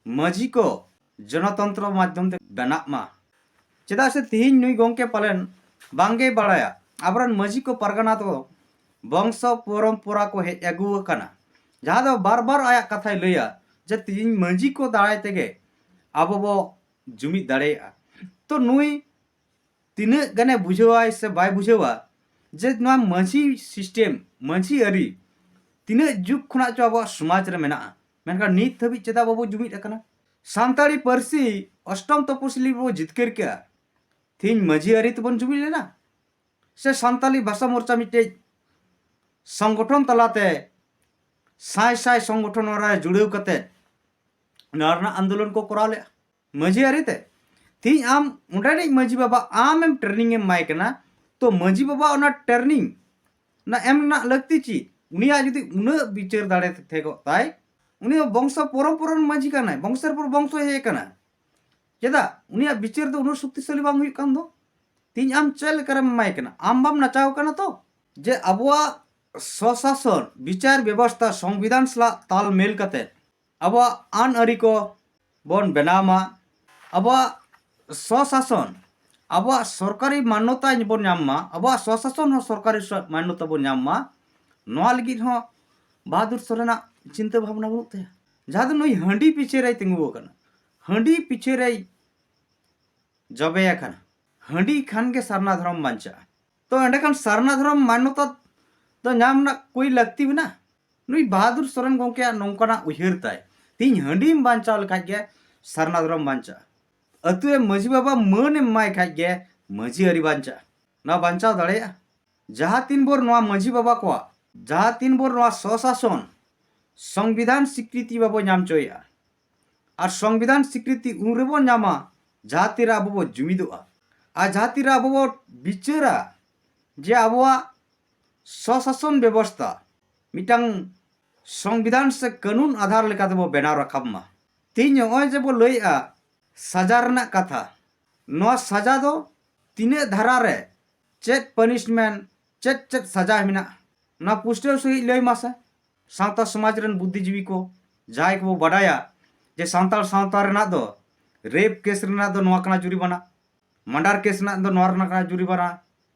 ᱢᱟᱹᱡᱷᱤ ᱠᱚ ᱡᱚᱱᱚᱛᱚᱱᱛᱨᱚ ᱢᱟᱫᱽᱫᱷᱚᱢ ᱛᱮ ᱵᱮᱱᱟᱜ ᱢᱟ᱾ ᱪᱮᱫᱟᱜ ᱥᱮ ᱛᱤᱦᱤᱧ ᱱᱩᱭ ᱜᱚᱢᱠᱮ ᱯᱟᱞᱮᱱ ᱵᱟᱝᱜᱮᱭ ᱵᱟᱲᱟᱭᱟ, ᱟᱵᱚᱨᱮᱱ ᱢᱟᱹᱡᱷᱤ ᱠᱚ ᱯᱟᱨᱜᱟᱱᱟ ᱫᱚ ᱵᱚᱝᱥᱚ ᱯᱚᱨᱚᱢᱯᱚᱨᱟ ᱠᱚ ᱦᱮᱡ ᱟᱹᱜᱩ ᱟᱠᱟᱱᱟ, ᱡᱟᱦᱟᱸ ᱫᱚ ᱵᱟᱨ ᱵᱟᱨ ᱟᱭᱟᱜ ᱠᱟᱛᱷᱟᱭ ᱞᱟᱹᱭᱟ ᱡᱮ ᱛᱤᱦᱤᱧ ᱢᱟᱹᱡᱷᱤ ᱠᱚ ᱫᱟᱨᱟᱭ ᱛᱮᱜᱮ ᱟᱵᱚ ᱵᱚ ᱡᱩᱢᱤᱫ ᱫᱟᱲᱮᱭᱟᱜᱼᱟ᱾ ᱛᱚ ᱱᱩᱭ ᱛᱤᱱᱟᱹᱜ ᱜᱟᱱᱮ ᱵᱩᱡᱷᱟᱹᱣᱟᱭ ᱥᱮ ᱵᱟᱭ ᱵᱩᱡᱷᱟᱹᱣᱟ ᱡᱮ ᱱᱚᱣᱟ ᱢᱟᱹᱡᱷᱤ ᱥᱤᱥᱴᱮᱢ, ᱢᱟᱹᱡᱷᱤ ᱟᱹᱨᱤ ᱛᱤᱱᱟᱹᱜ ᱡᱩᱜᱽ ᱠᱷᱚᱱᱟᱜ ᱪᱚ ᱟᱵᱚᱣᱟᱜ ᱥᱚᱢᱟᱡᱽ ᱨᱮ ᱢᱮᱱᱟᱜᱼᱟ, ᱢᱮᱱᱠᱷᱟᱱ ᱱᱤᱛ ᱫᱷᱟᱹᱵᱤᱡ ᱪᱮᱫᱟᱜ ᱵᱟᱵᱚ ᱡᱩᱢᱤᱫ ᱟᱠᱟᱱᱟ? ᱥᱟᱱᱛᱟᱲᱤ ᱯᱟᱹᱨᱥᱤ ᱚᱥᱴᱚᱢ ᱛᱚᱯᱚᱥᱤᱞᱤ ᱵᱚ ᱡᱤᱛᱠᱟᱹᱨ ᱠᱮᱜᱼᱟ, ᱛᱮᱦᱮᱧ ᱢᱟᱹᱡᱷᱤ ᱟᱹᱨᱤ ᱛᱮᱵᱚᱱ ᱡᱩᱢᱤᱫ ᱞᱮᱱᱟ? ᱥᱮ ᱥᱟᱱᱛᱟᱞᱤ ᱵᱷᱟᱥᱟ ᱢᱳᱨᱪᱟ ᱢᱤᱫᱴᱮᱡ ᱥᱚᱝᱜᱚᱴᱷᱚᱱ ᱛᱟᱞᱟᱛᱮ ᱥᱟᱭ ᱥᱟᱭ ᱥᱚᱝᱜᱚᱴᱷᱚᱱ ᱚᱱᱟ ᱨᱮ ᱡᱩᱲᱟᱹᱣ ᱠᱟᱛᱮ ᱱᱚᱣᱟ ᱨᱮᱱᱟᱜ ᱟᱱᱫᱳᱞᱚᱱ ᱠᱚ ᱠᱚᱨᱟᱣ ᱞᱮᱫᱼᱟ ᱢᱟᱹᱡᱷᱤ ᱟᱹᱨᱤ ᱛᱮ? ᱛᱮᱦᱤᱧ ᱟᱢ ᱚᱸᱰᱮᱱᱤᱡ ᱢᱟᱹᱡᱷᱤ ᱵᱟᱵᱟ ᱟᱢᱮᱢ training ᱮᱢ ᱮᱢᱟᱭ ᱠᱟᱱᱟ, ᱛᱚ ᱢᱟᱹᱡᱷᱤ ᱵᱟᱵᱟ ᱚᱱᱟ training ᱚᱱᱟ ᱮᱢ ᱨᱮᱱᱟᱜ ᱞᱟᱹᱠᱛᱤ ᱪᱮᱫ? ᱩᱱᱤᱭᱟᱜ ᱡᱩᱫᱤ ᱩᱱᱟᱹᱜ ᱵᱤᱪᱟᱹᱨ ᱫᱟᱲᱮ ᱛᱷᱮᱜᱚᱜ ᱛᱟᱭ, ᱩᱱᱤ ᱫᱚ ᱵᱚᱝᱥᱚ ᱯᱚᱨᱚᱢᱯᱚᱨᱟ ᱨᱮᱱ ᱢᱟᱹᱡᱷᱤ ᱠᱟᱱᱟᱭ, ᱵᱚᱝᱥᱚᱨ ᱯᱚᱨ ᱵᱚᱝᱥᱚ ᱦᱮᱡ ᱟᱠᱟᱱᱟ᱾ ᱪᱮᱫᱟᱜ ᱩᱱᱤᱭᱟᱜ ᱵᱤᱪᱟᱹᱨ ᱫᱚ ᱩᱱᱟᱹᱜ ᱥᱚᱠᱛᱤᱥᱟᱞᱤ ᱵᱟᱝ ᱦᱩᱭᱩᱜ ᱠᱟᱱ ᱫᱚ? ᱛᱮᱦᱤᱧ ᱟᱢ ᱪᱮᱫ ᱞᱮᱠᱟᱨᱮᱢ ᱮᱢᱟᱭ ᱠᱟᱱᱟ? ᱟᱢ ᱵᱟᱢ ᱱᱟᱪᱟᱣ ᱠᱟᱱᱟ ᱛᱚ? ᱡᱮ ᱟᱵᱚᱣᱟᱜ ᱥᱚᱥᱟᱥᱚᱱ, ᱵᱤᱪᱟᱨ ᱵᱮᱵᱚᱥᱛᱷᱟ ᱥᱚᱝᱵᱤᱫᱷᱟᱱ ᱥᱟᱞᱟᱜ ᱛᱟᱞ ᱢᱮᱞ ᱠᱟᱛᱮ ᱟᱵᱚᱣᱟᱜ ᱟᱹᱱ ᱟᱹᱨᱤ ᱠᱚ ᱵᱚᱱ ᱵᱮᱱᱟᱣ ᱢᱟ, ᱟᱵᱚᱣᱟᱜ ᱥᱚᱥᱟᱥᱚᱱ, ᱟᱵᱚᱣᱟᱜ ᱥᱚᱨᱠᱟᱨᱤ ᱢᱟᱱᱱᱚᱛᱟ ᱵᱚᱱ ᱧᱟᱢ ᱢᱟ, ᱟᱵᱚᱣᱟᱜ ᱥᱚᱥᱟᱥᱚᱱ ᱦᱚᱸ ᱥᱚᱨᱠᱟᱨᱤ ᱥᱚ-, ᱢᱟᱱᱱᱚᱛᱟ ᱵᱚᱱ ᱧᱟᱢ ᱢᱟ, ᱱᱚᱣᱟ ᱞᱟᱹᱜᱤᱫ ᱦᱚᱸ ᱵᱟᱦᱟᱫᱩᱨ ᱥᱚᱨᱮᱱᱟᱜ ᱪᱤᱱᱛᱟᱹ ᱵᱷᱟᱵᱽᱱᱟ ᱵᱟᱹᱱᱩᱜ ᱛᱟᱭᱟ᱾ ᱡᱟᱦᱟᱸ ᱫᱚ ᱱᱩᱭ ᱦᱟᱺᱰᱤ ᱯᱤᱪᱷᱟᱹ ᱨᱮᱭ ᱛᱤᱸᱜᱩ ᱟᱠᱟᱱᱟ, ᱦᱟᱺᱰᱤ ᱯᱤᱪᱷᱟᱹ ᱨᱮᱭ ᱡᱚᱵᱮ ᱟᱠᱟᱱᱟ᱾ ᱦᱟᱺᱰᱤ ᱠᱷᱟᱱ ᱜᱮ ᱥᱟᱨᱱᱟ ᱫᱷᱚᱨᱚᱢ ᱵᱟᱧᱪᱟᱜᱼᱟ᱾ ᱛᱚ ᱮᱸᱰᱮᱠᱷᱟᱱ ᱥᱟᱨᱱᱟ ᱫᱷᱚᱨᱚᱢ ᱢᱟᱱᱱᱚᱛᱟ ᱫᱚ ᱧᱟᱢ ᱨᱮᱱᱟᱜ ᱠᱳᱭ ᱞᱟᱹᱠᱛᱤ ᱢᱮᱱᱟᱜᱼᱟ? ᱱᱩᱭ ᱵᱟᱦᱟᱫᱩᱨ ᱥᱚᱨᱮᱱ ᱜᱚᱢᱠᱮᱭᱟᱜ ᱱᱚᱝᱠᱟᱱᱟᱜ ᱩᱭᱦᱟᱹᱨ ᱛᱟᱭ, ᱛᱤᱦᱤᱧ ᱦᱟᱺᱰᱤᱢ ᱵᱟᱧᱪᱟᱣ ᱞᱮᱠᱷᱟᱡ ᱜᱮ ᱥᱟᱨᱱᱟ ᱫᱷᱚᱨᱚᱢ ᱵᱟᱧᱪᱟᱜᱼᱟ᱾ ᱟᱹᱛᱩ ᱨᱮ ᱢᱟᱹᱡᱷᱤ ᱵᱟᱵᱟ ᱢᱟᱹᱱ ᱮᱢ ᱮᱢᱟᱭ ᱠᱷᱟᱡ ᱜᱮ ᱢᱟᱹᱡᱷᱤ ᱟᱹᱨᱤ ᱵᱟᱧᱪᱟᱜᱼᱟ᱾ ᱱᱚᱣᱟ ᱵᱟᱧᱪᱟᱣ ᱫᱟᱲᱮᱭᱟᱜᱼᱟ? ᱡᱟᱦᱟᱸ ᱛᱤᱱ ᱵᱷᱳᱨ ᱱᱚᱣᱟ ᱢᱟᱹᱡᱷᱤ ᱵᱟᱵᱟ ᱠᱚᱣᱟᱜ, ᱡᱟᱦᱟᱸ ᱛᱤᱱ ᱵᱷᱳᱨ ᱱᱚᱣᱟ ᱥᱚᱥᱟᱥᱚᱱ ᱥᱚᱝᱵᱤᱫᱷᱟᱱ ᱥᱤᱠᱨᱤᱛᱤ ᱵᱟᱵᱚ ᱧᱟᱢ ᱦᱚᱪᱚᱭᱮᱫᱼᱟ, ᱟᱨ ᱥᱚᱝᱵᱤᱫᱷᱟᱱ ᱥᱤᱠᱨᱤᱛᱤ ᱩᱱ ᱨᱮᱵᱚ ᱧᱟᱢᱟ ᱡᱟᱦᱟᱸ ᱛᱤᱨᱮ ᱟᱵᱚ ᱵᱚ ᱡᱩᱢᱤᱫᱚᱜᱼᱟ, ᱟᱨ ᱡᱟᱦᱟᱸ ᱛᱤᱨᱮ ᱟᱵᱚ ᱵᱚ ᱵᱤᱪᱟᱹᱨᱟ ᱡᱮ ᱟᱵᱚᱣᱟᱜ ᱥᱚᱥᱟᱥᱚᱱ ᱵᱮᱵᱚᱥᱛᱷᱟ ᱢᱤᱫᱴᱟᱝ ᱥᱚᱝᱵᱤᱫᱷᱟᱱ ᱥᱮ ᱠᱟᱹᱱᱩᱱ ᱟᱫᱷᱟᱨ ᱞᱮᱠᱟᱛᱮ ᱵᱚ ᱵᱮᱱᱟᱣ ᱨᱟᱠᱟᱵ ᱢᱟ᱾ ᱛᱮᱦᱤᱧ ᱱᱚᱜᱼᱚᱭ ᱡᱮ ᱵᱚ ᱞᱟᱹᱭᱮᱜᱼᱟ ᱥᱟᱡᱟ ᱨᱮᱱᱟᱜ ᱠᱟᱛᱷᱟ, ᱱᱚᱣᱟ ᱥᱟᱡᱟ ᱫᱚ ᱛᱤᱱᱟᱹᱜ ᱫᱷᱟᱨᱟ ᱨᱮ ᱪᱮᱫ punishment, ᱪᱮᱫ ᱪᱮᱫ ᱥᱟᱡᱟ ᱢᱮᱱᱟᱜᱼᱟ, ᱚᱱᱟ ᱯᱩᱥᱴᱟᱹᱣ ᱥᱟᱺᱦᱤᱡ ᱞᱟᱹᱭ ᱢᱟᱥᱮ᱾ ᱥᱟᱶᱛᱟ ᱥᱚᱢᱟᱡᱽ ᱨᱮᱱ ᱵᱩᱫᱽᱫᱷᱤᱡᱤᱵᱤ ᱠᱚ, ᱡᱟᱦᱟᱸᱭ ᱠᱚᱵᱚ ᱵᱟᱰᱟᱭᱟ ᱡᱮ ᱥᱟᱱᱛᱟᱲ ᱥᱟᱶᱛᱟ ᱨᱮᱱᱟᱜ ᱫᱚ rape case ᱨᱮᱱᱟᱜ ᱫᱚ ᱱᱚᱣᱟ ᱠᱟᱱᱟ ᱡᱩᱨᱤᱢᱟᱱᱟ, murder case ᱨᱮᱱᱟᱜ ᱫᱚ ᱱᱚᱣᱟ ᱨᱮᱱᱟᱜ ᱠᱟᱱᱟ ᱡᱩᱨᱤᱢᱟᱱᱟ,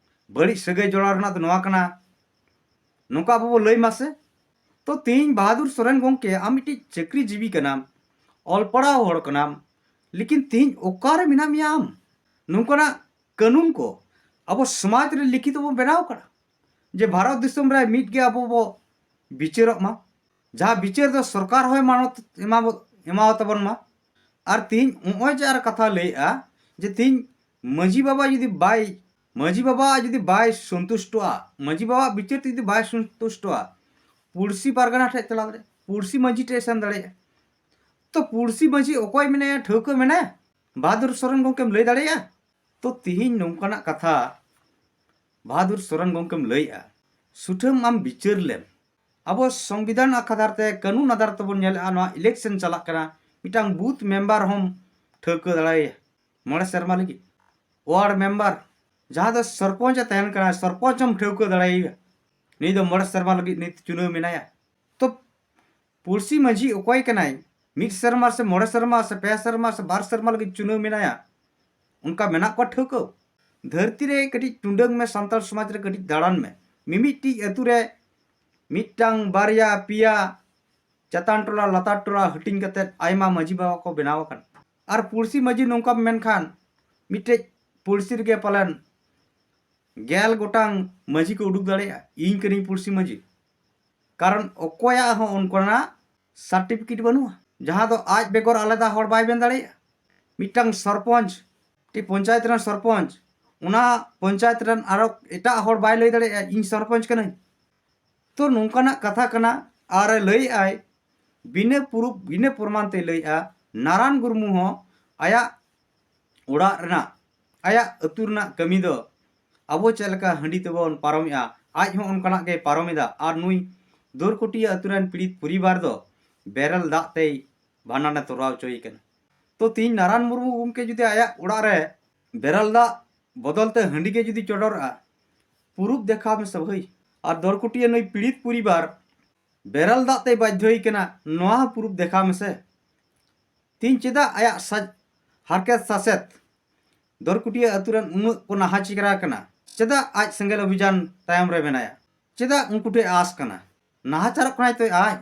ᱵᱟᱹᱲᱤᱡ ᱥᱟᱹᱜᱟᱹᱭ ᱡᱚᱲᱟᱣ ᱨᱮᱱᱟᱜ ᱫᱚ ᱱᱚᱣᱟ ᱠᱟᱱᱟ, ᱱᱚᱝᱠᱟ ᱟᱵᱚ ᱵᱚ ᱞᱟᱹᱭ ᱢᱟᱥᱮ᱾ ᱛᱚ ᱛᱮᱦᱤᱧ ᱵᱟᱦᱟᱫᱩᱨ ᱥᱚᱨᱮᱱ ᱜᱚᱢᱠᱮ, ᱟᱢ ᱢᱤᱫᱴᱤᱡ ᱪᱟᱹᱠᱨᱤ ᱡᱤᱵᱤ ᱠᱟᱱᱟᱢ, ᱚᱞ ᱯᱟᱲᱦᱟᱣ ᱦᱚᱲ ᱠᱟᱱᱟᱢ, ᱞᱮᱠᱤᱱ ᱛᱮᱦᱤᱧ ᱚᱠᱟᱨᱮ ᱢᱮᱱᱟᱜ ᱢᱮᱭᱟ ᱟᱢ? ᱱᱚᱝᱠᱟᱱᱟᱜ ᱠᱟᱹᱱᱩᱱ ᱠᱚ ᱟᱵᱚ ᱥᱚᱢᱟᱡᱽ ᱨᱮ ᱞᱤᱠᱷᱤᱛ ᱵᱚᱱ ᱵᱮᱱᱟᱣ ᱠᱟᱱᱟ ᱡᱮ ᱵᱷᱟᱨᱚᱛ ᱫᱤᱥᱚᱢ ᱨᱮ ᱢᱤᱫ ᱜᱮ ᱟᱵᱚ ᱵᱚ ᱵᱤᱪᱟᱹᱨᱚᱜ ᱢᱟ, ᱡᱟᱦᱟᱸ ᱵᱤᱪᱟᱹᱨ ᱫᱚ ᱥᱚᱨᱠᱟᱨ ᱦᱚᱸᱭ ᱢᱟᱱᱚᱛ ᱮᱢᱟ ᱵᱚ-, ᱮᱢᱟᱣ ᱛᱟᱵᱚᱱ ᱢᱟ᱾ ᱟᱨ ᱛᱤᱦᱤᱧ ᱱᱚᱜᱼᱚᱭ ᱡᱮ ᱟᱨ ᱠᱟᱛᱷᱟ ᱞᱟᱹᱭᱮᱜᱼᱟ ᱡᱮ ᱛᱤᱦᱤᱧ ᱢᱟᱹᱡᱷᱤ ᱵᱟᱵᱟ ᱡᱩᱫᱤ ᱵᱟᱭ, ᱢᱟᱹᱡᱷᱤ ᱵᱟᱵᱟ ᱡᱩᱫᱤ ᱵᱟᱭ ᱥᱚᱱᱛᱩᱥᱴᱚᱜᱼᱟ, ᱢᱟᱹᱡᱷᱤ ᱵᱟᱵᱟᱣᱟᱜ ᱵᱤᱪᱟᱹᱨ ᱛᱮ ᱡᱩᱫᱤ ᱵᱟᱭ ᱥᱚᱱᱛᱩᱥᱴᱚᱜᱼᱟ, ᱯᱩᱲᱥᱤ ᱯᱟᱨᱜᱟᱱᱟ ᱴᱷᱮᱡ ᱪᱟᱞᱟᱣ ᱫᱟᱲᱮᱭᱟᱜᱼᱟ, ᱯᱩᱲᱥᱤ ᱢᱟᱹᱡᱷᱤ ᱴᱷᱮᱡ ᱥᱮᱱ ᱫᱟᱲᱮᱭᱟᱜᱼᱟ᱾ ᱛᱚ ᱯᱩᱲᱥᱤ ᱢᱟᱹᱡᱷᱤ ᱚᱠᱚᱭ ᱢᱮᱱᱟᱭᱟ, ᱴᱷᱟᱹᱣᱠᱟᱹ ᱢᱮᱱᱟᱭᱟ? ᱵᱟᱦᱟᱫᱩᱨ ᱥᱚᱨᱮᱱ ᱜᱚᱢᱠᱮᱢ ᱞᱟᱹᱭ ᱫᱟᱲᱮᱭᱟᱜᱼᱟ? ᱛᱚ ᱛᱤᱦᱤᱧ ᱱᱚᱝᱠᱟᱱᱟᱜ ᱠᱟᱛᱷᱟ ᱵᱟᱦᱟᱫᱩᱨ ᱥᱚᱨᱮᱱ ᱜᱚᱢᱠᱮᱢ ᱞᱟᱹᱭᱮᱜᱼᱟ, ᱥᱩᱴᱷᱟᱹᱢ ᱟᱢ ᱵᱤᱪᱟᱹᱨ ᱞᱮᱢ᱾ ᱟᱵᱚ ᱥᱚᱝᱵᱤᱫᱷᱟᱱ ᱟᱫᱷᱟᱨ ᱛᱮ, ᱠᱟᱹᱱᱩᱱ ᱟᱫᱷᱟᱨ ᱛᱮᱵᱚᱱ ᱧᱮᱞᱮᱜᱼᱟ, ᱱᱚᱣᱟ election ᱪᱟᱞᱟᱜ ᱠᱟᱱᱟ, ᱢᱤᱫᱴᱟᱝ booth member ᱦᱚᱸᱢ ᱴᱷᱟᱹᱣᱠᱟᱹ ᱫᱟᱲᱮᱭᱟᱭᱟ, ᱢᱚᱬᱮ ᱥᱮᱨᱢᱟ ᱞᱟᱹᱜᱤᱫ᱾ Ward member, ᱡᱟᱦᱟᱸ ᱫᱚ ᱥᱚᱨᱯᱚᱧᱪ ᱮ ᱛᱟᱦᱮᱱ ᱠᱟᱱᱟ, ᱥᱚᱨᱯᱚᱧᱪ ᱦᱚᱸᱢ ᱴᱷᱟᱹᱣᱠᱟᱹ ᱫᱟᱲᱮᱭᱟᱭᱟ, ᱱᱩᱭ ᱫᱚ ᱢᱚᱬᱮ ᱥᱮᱨᱢᱟ ᱞᱟᱹᱜᱤᱫ ᱱᱤᱛ ᱪᱩᱱᱟᱹᱣ ᱢᱮᱱᱟᱭᱟ᱾ ᱛᱚ ᱯᱩᱲᱥᱤ ᱢᱟᱹᱡᱷᱤ ᱚᱠᱚᱭ ᱠᱟᱱᱟᱭ? ᱢᱤᱫ ᱥᱮᱨᱢᱟ ᱥᱮ ᱢᱚᱬᱮ ᱥᱮᱨᱢᱟ ᱥᱮ ᱯᱮ ᱥᱮᱨᱢᱟ ᱥᱮ ᱵᱟᱨ ᱥᱮᱨᱢᱟ ᱞᱟᱹᱜᱤᱫ ᱪᱩᱱᱟᱹᱣ ᱢᱮᱱᱟᱭᱟ? ᱚᱱᱠᱟ ᱢᱮᱱᱟᱜ ᱠᱚᱣᱟ ᱴᱷᱟᱹᱣᱠᱟᱹ? ᱫᱷᱟᱹᱨᱛᱤ ᱨᱮ ᱠᱟᱹᱴᱤᱡ ᱴᱩᱰᱟᱹᱝ ᱢᱮ, ᱥᱟᱱᱛᱟᱲ ᱥᱚᱢᱟᱡᱽ ᱨᱮ ᱠᱟᱹᱴᱤᱡ ᱫᱟᱬᱟᱱ ᱢᱮ, ᱢᱤᱢᱤᱫᱴᱤᱡ ᱟᱹᱛᱩ ᱨᱮ ᱢᱤᱫᱴᱟᱝ, ᱵᱟᱨᱭᱟ, ᱯᱮᱭᱟ ᱪᱮᱛᱟᱱ ᱴᱚᱞᱟ ᱞᱟᱛᱟᱨ ᱴᱚᱞᱟ ᱦᱟᱹᱴᱤᱧ ᱠᱟᱛᱮᱫ ᱟᱭᱢᱟ ᱢᱟᱹᱡᱷᱤ ᱵᱟᱵᱟ ᱠᱚ ᱵᱮᱱᱟᱣ ᱟᱠᱟᱱ᱾ ᱟᱨ ᱯᱩᱲᱥᱤ ᱢᱟᱹᱡᱷᱤ ᱱᱚᱝᱠᱟᱢ ᱢᱮᱱᱠᱷᱟᱱ, ᱢᱤᱫᱴᱮᱡ ᱯᱩᱲᱥᱤ ᱨᱮᱜᱮ ᱯᱟᱞᱮᱱ ᱜᱮᱞ ᱜᱚᱴᱟᱝ ᱢᱟᱹᱡᱷᱤ ᱠᱚ ᱩᱰᱩᱠ ᱫᱟᱲᱮᱭᱟᱜᱼᱟ, ᱤᱧ ᱠᱟᱹᱱᱟᱹᱧ ᱯᱩᱲᱥᱤ ᱢᱟᱹᱡᱷᱤ᱾ ᱠᱟᱨᱚᱱ ᱚᱠᱚᱭᱟᱜ ᱦᱚᱸ ᱚᱱᱠᱟᱱᱟᱜ certificate ᱵᱟᱹᱱᱩᱜᱼᱟ, ᱡᱟᱦᱟᱸ ᱫᱚ ᱟᱡ ᱵᱮᱜᱚᱨ ᱟᱞᱟᱫᱟ ᱦᱚᱲ ᱵᱟᱭ ᱢᱮᱱ ᱫᱟᱲᱮᱭᱟᱜᱼᱟ᱾ ᱢᱤᱫᱴᱟᱝ ᱥᱚᱨᱯᱚᱧᱪ, ᱢᱤᱫᱴᱤᱡ ᱯᱚᱧᱪᱟᱭᱮᱛ ᱨᱮᱱ ᱥᱚᱨᱯᱚᱧᱪ, ᱚᱱᱟ ᱯᱚᱧᱪᱟᱭᱮᱛ ᱨᱮᱱ ᱟᱨᱚ ᱮᱴᱟᱜ ᱦᱚᱲ ᱵᱟᱭ ᱞᱟᱹᱭ ᱫᱟᱲᱮᱭᱟᱜᱼᱟ, "ᱤᱧ ᱥᱚᱨᱯᱚᱧᱪ ᱠᱟᱹᱱᱟᱹᱧ"᱾ ᱛᱚ ᱱᱚᱝᱠᱟᱱᱟᱜ ᱠᱟᱛᱷᱟ ᱠᱟᱱᱟ᱾ ᱟᱨ ᱞᱟᱹᱭᱮᱫᱼᱟᱭ, ᱵᱤᱱᱟᱹ ᱯᱩᱨᱩᱵ ᱵᱤᱱᱟᱹ ᱯᱨᱚᱢᱟᱱ ᱛᱮᱭ ᱞᱟᱹᱭᱮᱫᱼᱟ, ᱱᱟᱨᱟᱱ ᱢᱩᱨᱢᱩ ᱦᱚᱸ ᱟᱭᱟᱜ ᱚᱲᱟᱜ ᱨᱮᱱᱟᱜ, ᱟᱭᱟᱜ ᱟᱹᱛᱩ ᱨᱮᱱᱟᱜ ᱠᱟᱹᱢᱤ ᱫᱚ ᱟᱵᱚ ᱪᱮᱫ ᱞᱮᱠᱟ ᱦᱟᱺᱰᱤ ᱛᱮᱵᱚᱱ ᱯᱟᱨᱚᱢᱮᱜᱼᱟ, ᱟᱡ ᱦᱚᱸ ᱚᱱᱠᱟᱱᱟᱜ ᱜᱮᱭ ᱯᱟᱨᱚᱢᱮᱫᱟ᱾ ᱟᱨ ᱱᱩᱭ ᱫᱳᱨᱠᱩᱴᱤᱭᱟᱹ ᱟᱹᱛᱩ ᱨᱮᱱ ᱯᱤᱲᱤᱛ ᱯᱚᱨᱤᱵᱟᱨ ᱫᱚ ᱵᱮᱨᱮᱞ ᱫᱟᱜ ᱛᱮᱭ ᱵᱷᱟᱸᱰᱟᱱᱮ ᱛᱚᱨᱟᱣ ᱦᱚᱪᱚᱭᱮ ᱠᱟᱱᱟ᱾ ᱛᱚ ᱛᱤᱦᱤᱧ ᱱᱟᱨᱟᱱ ᱢᱩᱨᱢᱩ ᱜᱚᱢᱠᱮ ᱡᱩᱫᱤ ᱟᱭᱟᱜ ᱚᱲᱟᱜ ᱨᱮ ᱵᱮᱨᱮᱞ ᱫᱟᱜ ᱵᱚᱫᱚᱞ ᱛᱮ ᱦᱟᱺᱰᱤ ᱜᱮ ᱡᱩᱫᱤ ᱪᱚᱰᱚᱨᱚᱜᱼᱟ, ᱯᱩᱨᱩᱵ ᱫᱮᱠᱷᱟᱣ ᱢᱮᱥᱮ ᱵᱷᱟᱹᱭ᱾ ᱟᱨ ᱫᱳᱨᱠᱩᱴᱤᱭᱟᱹ ᱱᱩᱭ ᱯᱤᱲᱤᱛ ᱯᱚᱨᱤᱵᱟᱨ ᱵᱮᱨᱮᱞ ᱫᱟᱜ ᱛᱮᱭ ᱵᱟᱫᱽᱫᱷᱚᱭᱮ ᱠᱟᱱᱟ, ᱱᱚᱣᱟ ᱦᱚᱸ ᱯᱩᱨᱩᱵ ᱫᱮᱠᱷᱟᱣ ᱢᱮᱥᱮ᱾ ᱛᱤᱦᱤᱧ ᱪᱮᱫᱟᱜ ᱟᱭᱟᱜ ᱥᱟᱡ-, ᱦᱟᱨᱠᱮᱛ ᱥᱟᱥᱮᱛ ᱫᱳᱨᱠᱩᱴᱤᱭᱟᱹ ᱟᱹᱛᱩ ᱨᱮᱱ ᱩᱱᱟᱹᱜ ᱠᱚ ᱱᱟᱦᱟᱪᱟᱨ ᱠᱟᱱᱟ? ᱪᱮᱫᱟᱜ ᱟᱡ ᱥᱮᱸᱜᱮᱞ ᱚᱵᱷᱤᱡᱟᱱ ᱛᱟᱭᱚᱢ ᱨᱮ ᱢᱮᱱᱟᱭᱟ? ᱪᱮᱫᱟᱜ ᱩᱱᱠᱩ ᱴᱷᱮᱱ ᱟᱸᱥ ᱠᱟᱱᱟ? ᱱᱟᱦᱟᱪᱟᱨᱚᱜ ᱠᱟᱱᱟᱭ ᱛᱚ ᱟᱡ᱾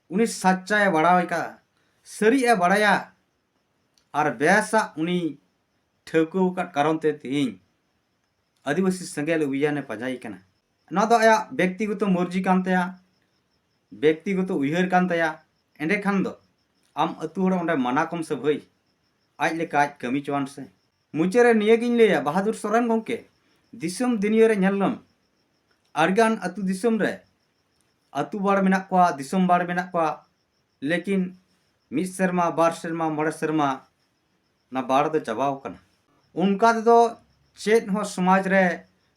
ᱩᱱᱤ ᱥᱟᱪᱪᱟᱭ ᱵᱟᱲᱟᱭ ᱠᱟᱜᱼᱟ, ᱥᱟᱹᱨᱤᱭᱟᱜ ᱮ ᱵᱟᱲᱟᱭᱟ, ᱟᱨ ᱵᱮᱥᱟᱜ ᱩᱱᱤ ᱴᱷᱟᱹᱣᱠᱟᱹ ᱟᱠᱟᱫ ᱠᱟᱨᱚᱱ ᱛᱮ ᱛᱮᱦᱮᱧ ᱟᱹᱫᱤᱵᱟᱹᱥᱤ ᱥᱮᱸᱜᱮᱞ ᱚᱵᱷᱤᱡᱟᱱᱮ ᱯᱟᱸᱡᱟᱭᱮ ᱠᱟᱱᱟ᱾ ᱱᱚᱣᱟ ᱫᱚ ᱟᱭᱟᱜ ᱵᱮᱠᱛᱤᱜᱚᱛᱚ ᱢᱚᱨᱡᱤ ᱠᱟᱱ ᱛᱟᱭᱟ, ᱵᱮᱠᱛᱤᱜᱚᱛᱚ ᱩᱭᱦᱟᱹᱨ ᱠᱟᱱ ᱛᱟᱭᱟ᱾ ᱮᱸᱰᱮᱠᱷᱟᱱ ᱫᱚ ᱟᱢ ᱟᱹᱛᱩ ᱦᱚᱲ ᱚᱸᱰᱮ ᱢᱟᱱᱟ ᱠᱚᱢ ᱥᱮ ᱵᱷᱟᱹᱭ, ᱟᱡ ᱞᱮᱠᱟ ᱟᱡ ᱠᱟᱹᱢᱤ ᱪᱚᱣᱟᱱ ᱥᱮ᱾ ᱢᱩᱪᱟᱹᱫ ᱨᱮ ᱱᱤᱭᱟᱹᱜᱤᱧ ᱞᱟᱹᱭᱟ, ᱵᱟᱦᱟᱫᱩᱨ ᱥᱚᱨᱮᱱ ᱜᱚᱢᱠᱮ, ᱫᱤᱥᱚᱢ ᱫᱩᱱᱤᱭᱟᱹ ᱨᱮ ᱧᱮᱞ ᱞᱮᱢ, ᱟᱹᱰᱤᱜᱟᱱ ᱟᱹᱛᱩ ᱫᱤᱥᱚᱢ ᱨᱮ ᱟᱹᱛᱩ ᱵᱟᱲ ᱢᱮᱱᱟᱜ ᱠᱚᱣᱟ, ᱫᱤᱥᱚᱢ ᱵᱟᱲ ᱢᱮᱱᱟᱜ ᱠᱚᱣᱟ, ᱞᱮᱠᱤᱱ ᱢᱤᱫ ᱥᱮᱨᱢᱟ, ᱵᱟᱨ ᱥᱮᱨᱢᱟ, ᱢᱚᱬᱮ ᱥᱮᱨᱢᱟ ᱚᱱᱟ ᱵᱟᱲ ᱫᱚ ᱪᱟᱵᱟᱣ ᱠᱟᱱᱟ᱾ ᱚᱱᱠᱟ ᱛᱮᱫᱚ ᱪᱮᱫ ᱦᱚᱸ ᱥᱚᱢᱟᱡᱽ ᱨᱮ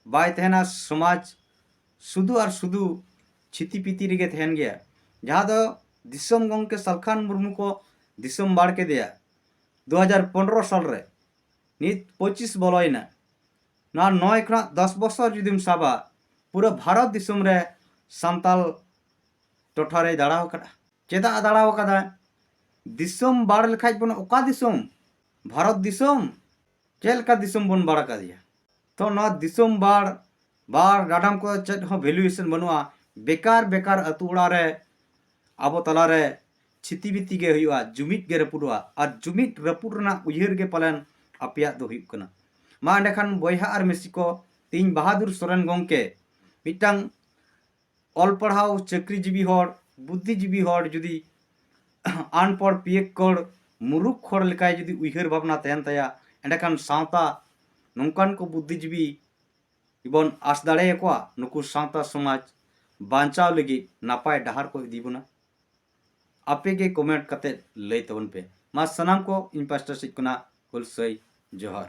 ᱵᱟᱭ ᱛᱟᱦᱮᱱᱟ᱾ ᱥᱚᱢᱟᱡᱽ ᱥᱩᱫᱷᱩ ᱟᱨ ᱥᱩᱫᱷᱩ ᱪᱷᱤᱛᱤ ᱯᱤᱛᱤ ᱨᱮᱜᱮ ᱛᱟᱦᱮᱱ ᱜᱮᱭᱟ᱾ ᱡᱟᱦᱟᱸ ᱫᱚ ᱫᱤᱥᱚᱢ ᱜᱚᱢᱠᱮ ᱥᱟᱞᱠᱷᱟᱱ ᱢᱩᱨᱢᱩ ᱠᱚ ᱫᱤᱥᱚᱢ ᱵᱟᱲ ᱠᱮᱫᱮᱭᱟ ᱫᱩ ᱦᱟᱡᱟᱨ ᱯᱚᱱᱨᱚ ᱥᱟᱞ ᱨᱮ, ᱱᱤᱛ ᱯᱚᱸᱪᱤᱥ ᱵᱚᱞᱚᱭᱮᱱᱟ᱾ ᱱᱚᱣᱟ ᱱᱚᱭ ᱠᱷᱚᱱᱟᱜ ᱫᱚᱥ ᱵᱚᱥᱚᱨ ᱡᱩᱫᱤᱢ ᱥᱟᱵᱟ, ᱯᱩᱨᱟᱹ ᱵᱷᱟᱨᱚᱛ ᱫᱤᱥᱚᱢ ᱨᱮ ᱥᱟᱱᱛᱟᱞ ᱴᱚᱴᱷᱟ ᱨᱮᱭ ᱫᱟᱬᱟ ᱟᱠᱟᱫᱟ᱾ ᱪᱮᱫᱟᱜ ᱮ ᱫᱟᱬᱟ ᱟᱠᱟᱫᱟ? ᱫᱤᱥᱚᱢ ᱵᱟᱲ ᱞᱮᱠᱷᱟᱡ ᱵᱚᱱ ᱚᱠᱟ ᱫᱤᱥᱚᱢ? ᱵᱷᱟᱨᱚᱛ ᱫᱤᱥᱚᱢ᱾ ᱪᱮᱫ ᱞᱮᱠᱟ ᱫᱤᱥᱚᱢ ᱵᱚᱱ ᱵᱟᱲ ᱟᱠᱟᱫᱮᱭᱟ? ᱛᱚ ᱱᱚᱣᱟ ᱫᱤᱥᱚᱢ ᱵᱟᱲ, ᱵᱟᱲ ᱰᱟᱰᱟᱢ ᱠᱚ ᱪᱮᱫ ᱦᱚᱸ ᱵᱷᱮᱞᱩᱭᱮᱥᱚᱱ ᱵᱟᱹᱱᱩᱜᱼᱟ᱾ ᱵᱮᱠᱟᱨ ᱵᱮᱠᱟᱨ ᱟᱹᱛᱩ ᱚᱲᱟᱜ ᱨᱮ ᱟᱵᱚ ᱛᱟᱞᱟᱨᱮ ᱪᱷᱤᱛᱤ ᱵᱤᱛᱤ ᱜᱮ ᱦᱩᱭᱩᱜᱼᱟ, ᱡᱩᱢᱤᱫ ᱜᱮ ᱨᱟᱹᱯᱩᱫᱚᱜᱼᱟ᱾ ᱟᱨ ᱡᱩᱢᱤᱫ ᱨᱟᱹᱯᱩᱫ ᱨᱮᱱᱟᱜ ᱩᱭᱦᱟᱹᱨ ᱜᱮ ᱯᱟᱞᱮᱱ ᱟᱯᱮᱭᱟᱜ ᱫᱚ ᱦᱩᱭᱩᱜ ᱠᱟᱱᱟ᱾ ᱢᱟ ᱮᱸᱰᱮᱠᱷᱟᱱ ᱵᱚᱭᱦᱟ ᱟᱨ ᱢᱤᱥᱤ ᱠᱚ, ᱛᱮᱦᱮᱧ ᱵᱟᱦᱟᱫᱩᱨ ᱥᱚᱨᱮᱱ ᱜᱚᱢᱠᱮ ᱢᱤᱫᱴᱟᱝ ᱚᱞ ᱯᱟᱲᱦᱟᱣ ᱪᱟᱹᱠᱨᱤᱡᱤᱵᱤ ᱦᱚᱲ, ᱵᱩᱫᱽᱫᱷᱤᱡᱤᱵᱤ ᱦᱚᱲ ᱡᱩᱫᱤ ᱟᱱᱯᱚᱲ ᱯᱤᱭᱮᱠᱠᱚᱲ ᱢᱩᱨᱩᱠᱷ ᱦᱚᱲ ᱞᱮᱠᱟᱭ ᱡᱩᱫᱤ ᱩᱭᱦᱟᱹᱨ ᱵᱷᱟᱵᱽᱱᱟ ᱛᱟᱦᱮᱱ ᱛᱟᱭᱟ, ᱮᱸᱰᱮᱠᱷᱟᱱ ᱥᱟᱶᱛᱟ ᱱᱚᱝᱠᱟᱱ ᱠᱚ ᱵᱩᱫᱽᱫᱷᱤᱡᱤᱵᱤ ᱵᱚᱱ ᱟᱥ ᱫᱟᱲᱮᱭᱟᱠᱚᱣᱟ ᱱᱩᱠᱩ ᱥᱟᱶᱛᱟ ᱥᱚᱢᱟᱡᱽ ᱵᱟᱧᱪᱟᱣ ᱞᱟᱹᱜᱤᱫ ᱱᱟᱯᱟᱭ ᱰᱟᱦᱟᱨ ᱠᱚ ᱤᱫᱤ ᱵᱚᱱᱟ? ᱟᱯᱮ ᱜᱮ ᱠᱚᱢᱮᱱᱴ ᱠᱟᱛᱮ ᱞᱟᱹᱭ ᱛᱟᱵᱚᱱ ᱯᱮ᱾ ᱢᱟ ᱥᱟᱱᱟᱢ ᱠᱚ ᱤᱧ ᱯᱟᱥᱴᱟ ᱥᱮᱫ ᱠᱷᱚᱱᱟᱜ ᱦᱩᱞᱥᱟᱹᱭ ᱡᱚᱦᱟᱨ᱾